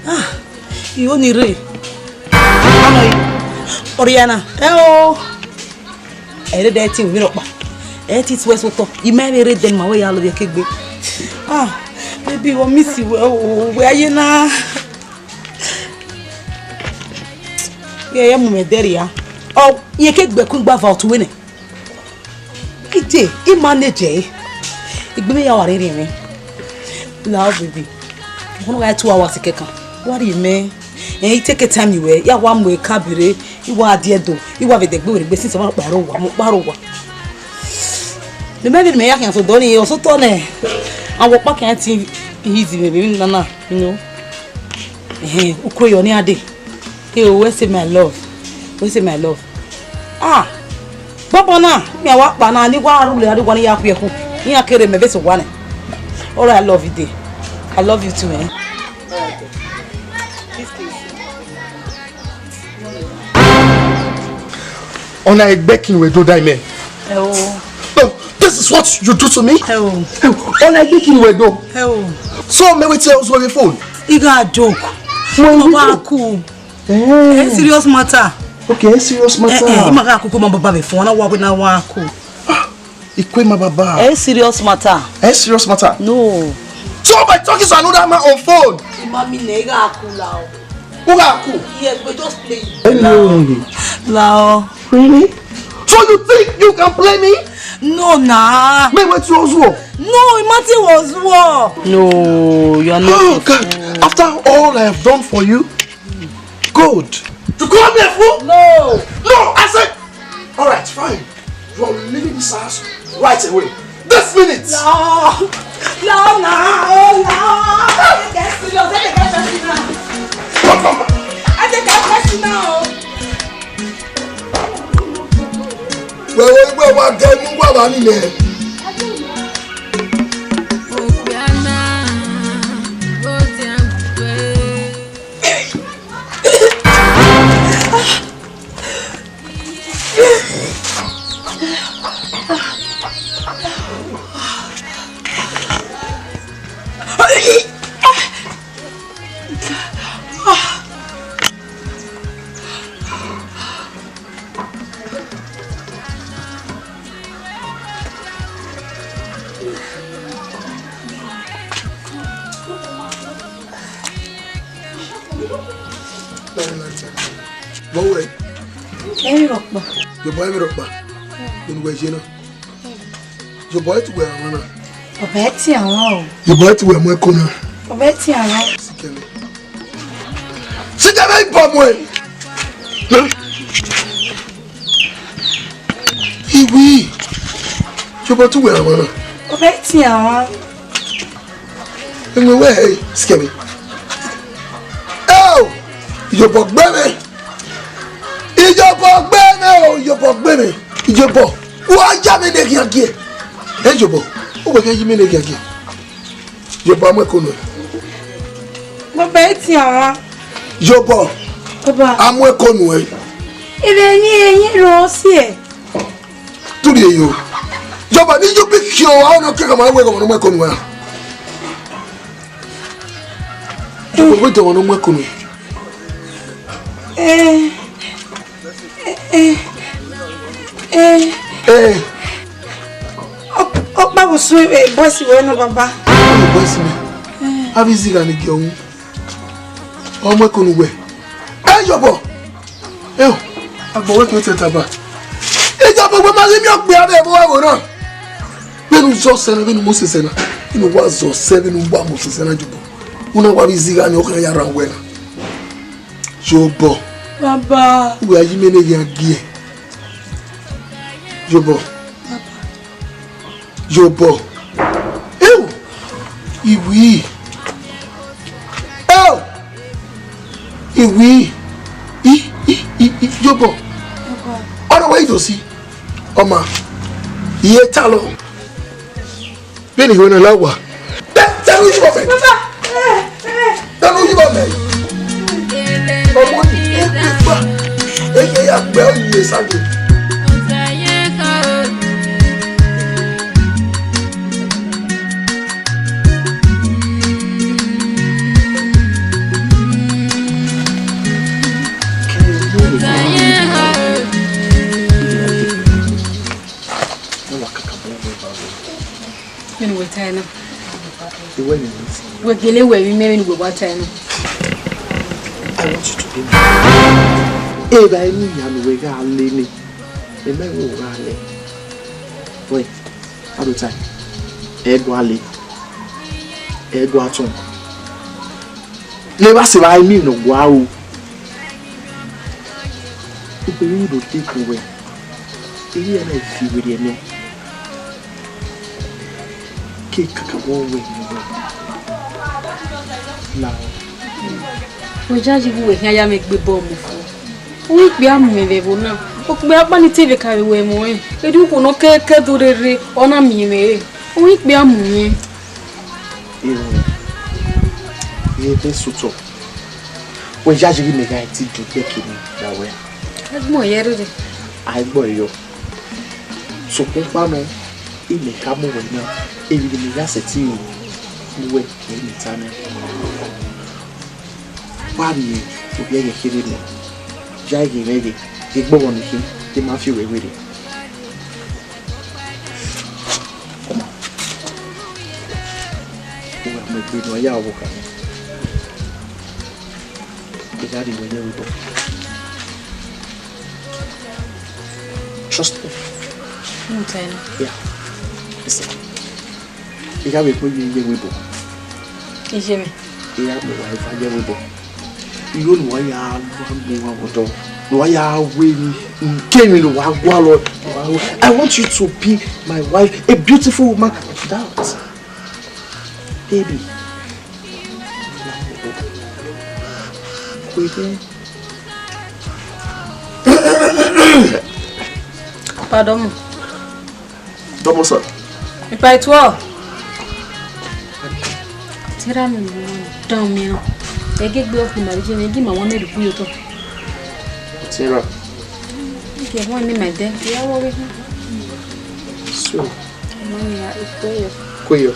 Ah, iro ni re. Ano, Oriana. Eh o. Ẹ rre dẹ ẹtin wẹ rọkpa. Ẹ ti tuẹ sotọ. I ma vbe rre dẹ ma wẹ ya lọ vbe kegbe. Ah, baby, wọ miss wẹ o, wẹ aye na. Ye, ye mu mẹ dẹrriọ. Ọ, ye ke gbẹkun gba va otu wẹ nẹ. Ije, I manage ẹre. Egbe mwẹ ya wa rherhe mwẹ. Lao, baby. Ọkhọ na gha two hours kẹkan. Wa rhie mẹ. Eh, I take time wẹ, ya wa mu eka bere, I wa die do, I wa vbe dẹgbe wẹ rhegbe since ọmwa kpa ro wa, mu kpa ro wa. Ne mẹ vbe mẹ ya khian so dọ ni, ọ so tọ nẹ. Awọ kpa khian ti easy vbe vbe nana, you know. Eh, ukwe yọ ni ade. Hey, we say my love. We say my love. Ah, bọbọ na, mi a wa kpa na, ni wa rule, a wa ni ya khuẹ khu. Iran kere mẹ vbe sẹ owa nẹ. All right, I love you, dear. I love you too, eh? Ọna egbe kinu wẹ do da imẹ. Ẹ o. No, this is what you do to me. Ẹ o. Ọna egbe kinu wẹ do. Ẹ o. So, mẹ wẹ tie ozu wẹ phone. I gha joke. Mo wẹ wa ku. Eh. Eh, serious matter. Okay, serious matter. Eh, eh, ima gha ku ko ma baba vbe phone, na wa wẹ na wa ku. Ah, ikwe ma baba. Eh, serious matter. Eh, serious matter. No. So by talking to another man on phone. Ima mi ne gha ku la o. Who gha ku? Yes, we just play. Any wrong? La o. Really? So you think you can play me? No, na. Me wait you as well. No, Imati was war. No, you are not. Oh, God. After all I have done for you, good. To call me a fool? No. No, I said, all right, fine. You are leaving this house right away. This minute. No. No, no, oh, no. Let me get serious. Let me get personal. Come, come, come. I think I'm personal. Wẹ, wẹ, wẹ, wa gẹ mu wa wa ni nẹ. Vbọ wẹ? Emwi rhọkpa. Yobọ emwi rhọkpa. Unu wẹ ye na. Yobọ ẹtu wẹ rhan na. Ọba ẹtin arhan o. Yobọ ẹtu wẹ mu ẹko na. Ọba ẹtin arhan. Sikẹmẹ. Sikẹmẹ ibọ mu ẹ. Iwi. Yobọ ẹtu wẹ rhan na. Ọba ẹtin arhan. Unu wẹ he, sikẹmẹ. Eo! Yobọ gbe mwẹ. Iyobọ gbe mwẹ o, Iyobọ gbe mwẹ. Iyobọ, wa ya mẹ ne khian gie. Ẹ Iyobọ, u wẹ khian yi mẹ ne khian gie. Iyobọ, a mu ẹko nuẹn. Baba, ẹtin arhan. Iyobọ, Baba, a mu ẹko nuẹn. Ebe ẹyin, ẹyin rọ si ẹ. Tude yo. Iyobọ, ne Iyobọ khian ọmwa, ọ na ke khama wẹ ọmwa ne ọ mu ẹko nuẹn. Iyobọ, wẹ ọmwa ne ọ mu ẹko nuẹn. Eh. Eh, eh, eh. Eh. Ọ, ọ kpa vbe usun, eh, boys wẹ nọ, Baba. Boys mẹ. Eh. Avbe izi gha ni gie ọnwu. Ọ mu ẹko nuẹn. Eh, Iyobọ. Eh, agbọn wẹ ke tẹ taba. Iyobọ, wẹ ma ghi miẹn okpia vbe ẹvbo ẹvbo na. Vbene u zọ sẹ na, vbene u mu sẹ na. Vbene u wa zọ sẹ, vbene u wa mu sẹ na, Iyobọ. U na wa vbe izi gha ni, ọ khian ya rran wẹ na. Yobọ. Baba. Uwẹ a yi mẹ ne ghian gie. Yobọ. Baba. Yobọ. Ew! Iwi. Ew! Iwi. I, i, i, i, Yobọ. Baba. Ọrọ wẹ i do si. Ọma. Iye ta lọ. Vbene I ho na la owa. Danu yi vbe ọmẹ. Danu yi vbe ọmẹ. Ọmọ ni, e gbe gba. E ye ya gbe ọ ye sage. Vbene uwẹ tae na. Wẹ gele wẹ vbe imẹ vbene uwẹ wa tae na. I want you to be my wife. Evba eni yan ne uwẹ gha le ni, mẹ ma wẹ u gha le. Wẹ, Adotae, ẹ gua le, ẹ gua tọn. Ne vba sẹ evba eni ne ọ gua ru. Ugbẹn vbe do dekun wẹ, erriọ na fi werriẹ nẹ. Ke kaka wọ wẹ ne wẹ la. Wẹ jaji vbe uwẹ khian ya mwẹ egbe bọ mu fo. Uwu ikpia mu mwẹ vbe ẹvbo na. Okpia ọkpa ni te vbe ka vbe wẹ mu ẹn. Erriọ ukhuo ne ọ kẹkẹ do rere ọ na miẹn mwẹ re. Uwu ikpia mu mwẹ. Irun, ye ebe sutọ. Wẹ yayi ghi mẹ gha ti do gbẹkẹ ni da wẹ. Ẹgbọn yẹ rere. A ẹgbọn yọ. Sokpan ọkpa nọ, imẹ ka mu wẹ na, emwi ne imẹ ya sẹtin ru, ne uwẹ kẹ ne ta nẹ. Wa rhie ovbi ẹghẹ kherhe nẹ, ya ẹghẹ mwẹ ghe, ghe gbọghọ ne I khin, de ma fi ruẹ werriẹ. Come on. Uwẹ mu egbe ne ọ ya ọvbokhan nẹ. I gha rhie ruẹ ye ẹvbo. Trust me. Mo tẹ nẹ. Yeah. Listen. I gha vbe kpe ye ye ẹvbo. Iye mwẹ. I gha mu uwa eva ye ẹvbo. Iro ne uwa ya gua gbe uwa vbe ọdọ, ne uwa ya wẹ emwi, kemwi ne uwa gualọ, ne uwa ru. I want you to be my wife, a beautiful woman like that. Baby. Wait there. Pardon. Dọmọ sa. Ipa ituọ. Tera mi mo dan mi na. Ege gbe ọkpọ ma je mi gi ma wan me du ku yo to. Tera. Ege wan ni ma de. Ya wo ge. So. Mo ni ya iko yo. Kuyo.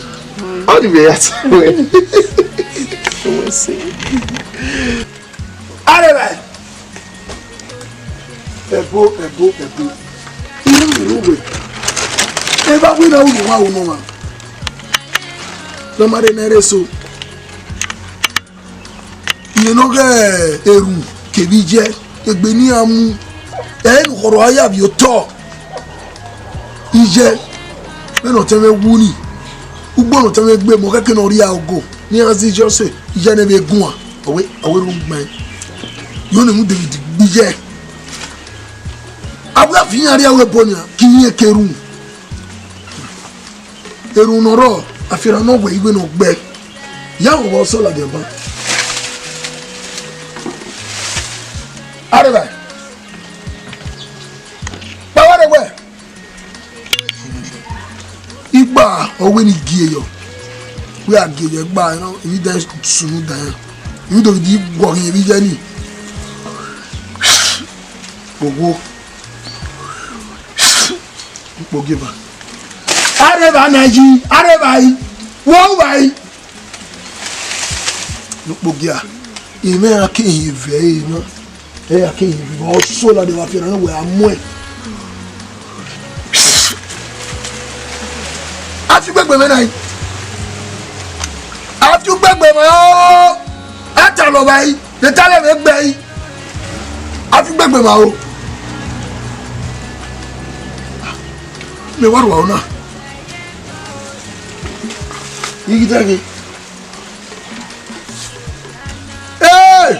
How do we ask? We'll see. Arẹvba ẹbo, ẹbo, ẹbo. Inu ru wẹ. Eva wẹ na unu wa unu ma. Na ma re na re so. Iye nọ ghe eru kevbe iye, egbe ne iran mu. Ẹ i nu khọrọ a ya vbe otọ. Iye, vbene ọtẹn mwẹ wu ni, ugbo ne ọtẹn mwẹ gbe mọ, khẹke ne ọ rhie ogo, ne iran zẹ iye ọse, iye ne vbe guan, ọ wẹ, ọ wẹ rhunmwuda. Yo ne mu David gbe iye. A wẹ a fi iran rhie ẹvbo ebo nian, ke iran ke ru. Erhunmwu ne ọ rrọọ, afianma ne ọ wẹ iwe ne ọ gbẹ. Ya vbe ọsọ ladian ban. Arẹvba. Kpao ẹre wẹ. Igba ọ wẹ ne I gie yọ. Wẹ a gie yọ igba, emwi dan sunu dan. Emwi do vbe di guọghe emwi ye ni. Owo. Ukpogieva. Arẹvba na yi, arẹvba yi, wo uwa yi. Ukpogia, imẹ a ke hin vẹ ẹre na. Ẹ a ke hin vẹ, ọ so ladian vbe afianma ne wẹ a muẹn. A fi ugbegbe mwẹ na yi. A fi ugbegbe mwẹ o. A ta lọ vba yi. De ta lẹ vbe gbe yi. A fi ugbegbe ma o. Mẹ wa rua ọna. Igitẹghe. Ee!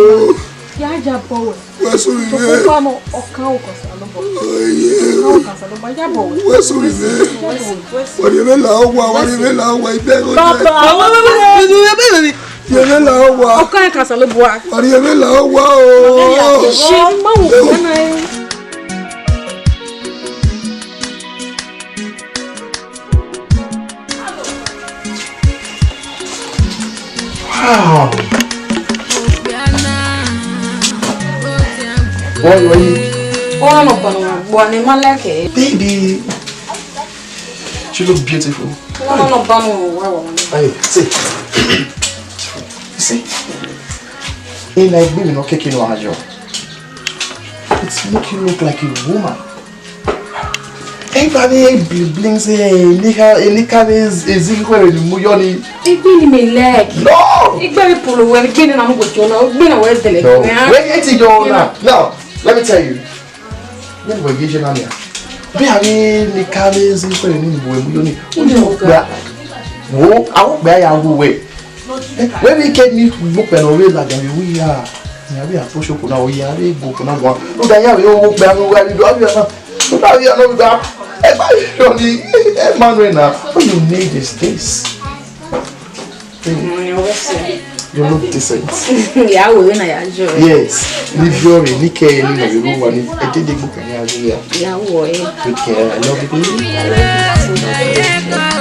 Ya ja bọ wẹ. Wẹ sunu mwẹ. Sokun ọkan Osanobua. Oye. Ọkan Osanobua, ya bọ wẹ. Wẹ sunu mwẹ. Wa rhie mwẹ la owa, wa rhie mwẹ la owa, ibẹ gho. Baba. Rhie mwẹ la owa. Ọkan Osanobua. Wa rhie mwẹ la owa o. Ṣe ma wo kana e. Wow. Boy, where you? Oh, I'm a bum. Boy, I'm a like. Baby, you look beautiful. No, no, no, bum. Wow, wow. Hey, see. You see? In like baby, no cake, no ajo. It's make you look like a woman. Everybody bling bling say, "Hey, Nika, hey, Nika is, is he where the muyoni?" Igbini me like. No! Igbini polo we, igbini na mu gojo na, igbini na we dele. No. Yeah. Wait, wait till you now. Now, let me tell you. Let me get you now. Be a Nika is he where the muyoni. Unu gba. Wo, I won't buy you away. Wẹ vbe ke ni gbe okpẹ ne ọ vbe ladian vbe uwu hia, iran vbe approach okhuo na, ọ ya vbe gbe okhuo na guan. Rhunmwuda iran vbe ho okpẹ, avbe uwa vbe do avbe na. Rhunmwuda avbe na vbe da. Ẹ gba rọ ni, Emmanuel na. All you need is this. Mm, you look decent. Ya wo na ya jo. Yes. Ni biore, ni ke ni na vbe ru wa ni. Ẹ te de gbe okpẹ ni a jo ya. Ya wo e. Good girl, I love you, baby. I love you too.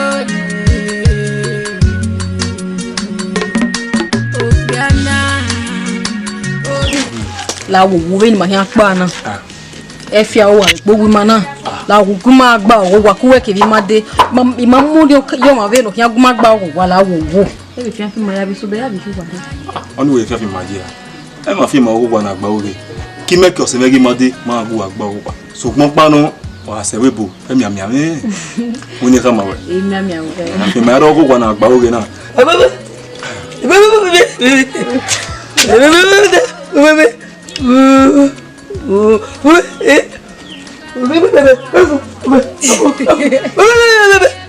La wo wo vbene ima khian kpa na. Ah. Ẹ fia uwa vbe kpogho ima na. Ah. La wo gu ima gba owa ku wẹ kevbe ima de. Ma, ima mu rhie ye ọmwa vbene ọ khian gu ima gba owa, la wo wo. Ẹ vbe fian fi ima ya vbe sube, ya vbe fi uwa de. Ah, ọni wẹ fian fi ima ye a. Ẹ ma fi ima owa na gba oghe. Ki mẹ ke ọse mwẹ ghi ima de, ma gu uwa gba owa. Sokpan ọkpa nọ, wa sẹ vbe ebo, ẹ mianmian mwẹ. Wẹ ne khama wẹ. Ẹ mianmian wẹ. Ẹ ma rọ ghe owa na gba oghe na.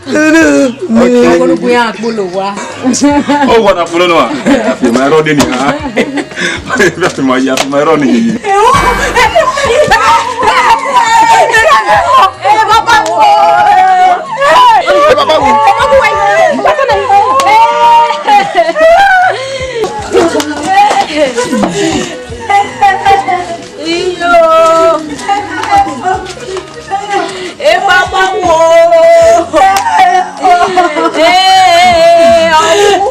Ọgọnugun ya kpolo wa. Ọ wa na kpolo nọ. Fi ma rọ de ni ha. Fi ma ya, fi ma rọ ni. Ẹ baba wo. Ẹ baba wo. Iyo. Ẹ baba wo. Ẹ, ọwu.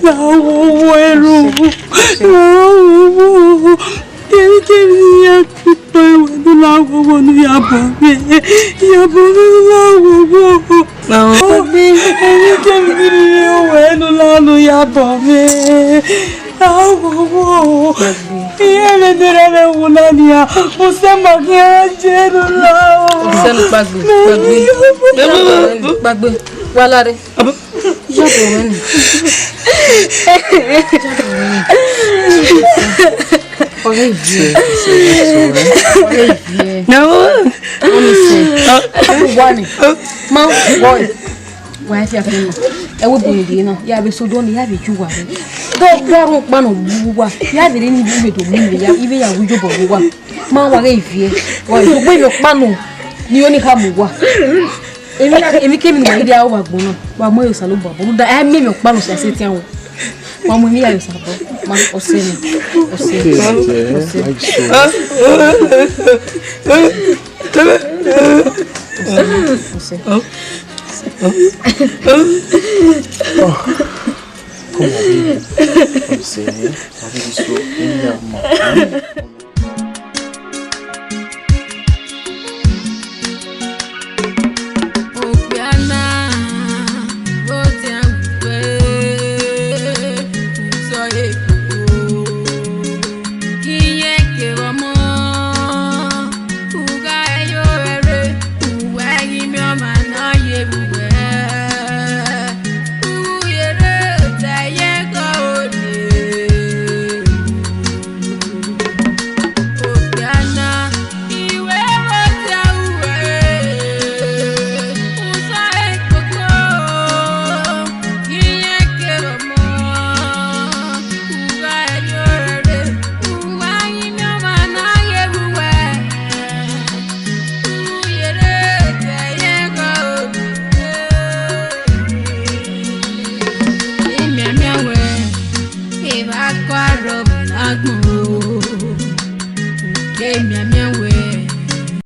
Na wowo ẹre o, na wowo. Kevbe kevbe ne I ya kpikpọ ẹwẹ ne u na wowo ne u ya bọ mwẹ, ya bọ mwẹ ne u na wowo. Kevbe kevbe ne I ya wowo ne u na, ne u ya bọ mwẹ, na wowo. Iran vbe ne erha mwẹ wu na nia, usẹ ma khian je ne u na o. Usẹ ne kpagbe, kpagbe, kpagbe, wa lare. Iyabo mwẹ ni. Ọghe ivie. Ọghe ivie. No. Ọni sẹ. Wa ni. Ma wọ. Wa fi afi ma. Ẹ wo bo ni na. Ya be so do ni, ya be ju wa. Do gba run kpa no bu wa. Ya be ni bu be do mu ya. Ibe ya wu yo bo wa. Ma wa ghe ivie. Wa do gbe yo kpa no. Ni oni kha mu wa. Emwi na, emwi kemwi ne uwa ghi dia, wa gbọn na, wa mu ẹre Osanobua bọ, rhunmwuda a miẹn emwi ọkpa ne ọ sẹ sẹtin ẹvbo. Wa mu emwi ya ye Osanobua, ma, ọsẹ nẹ, ọsẹ, ọsẹ, ọsẹ. Come on, baby. Come say, my baby, so in your mouth.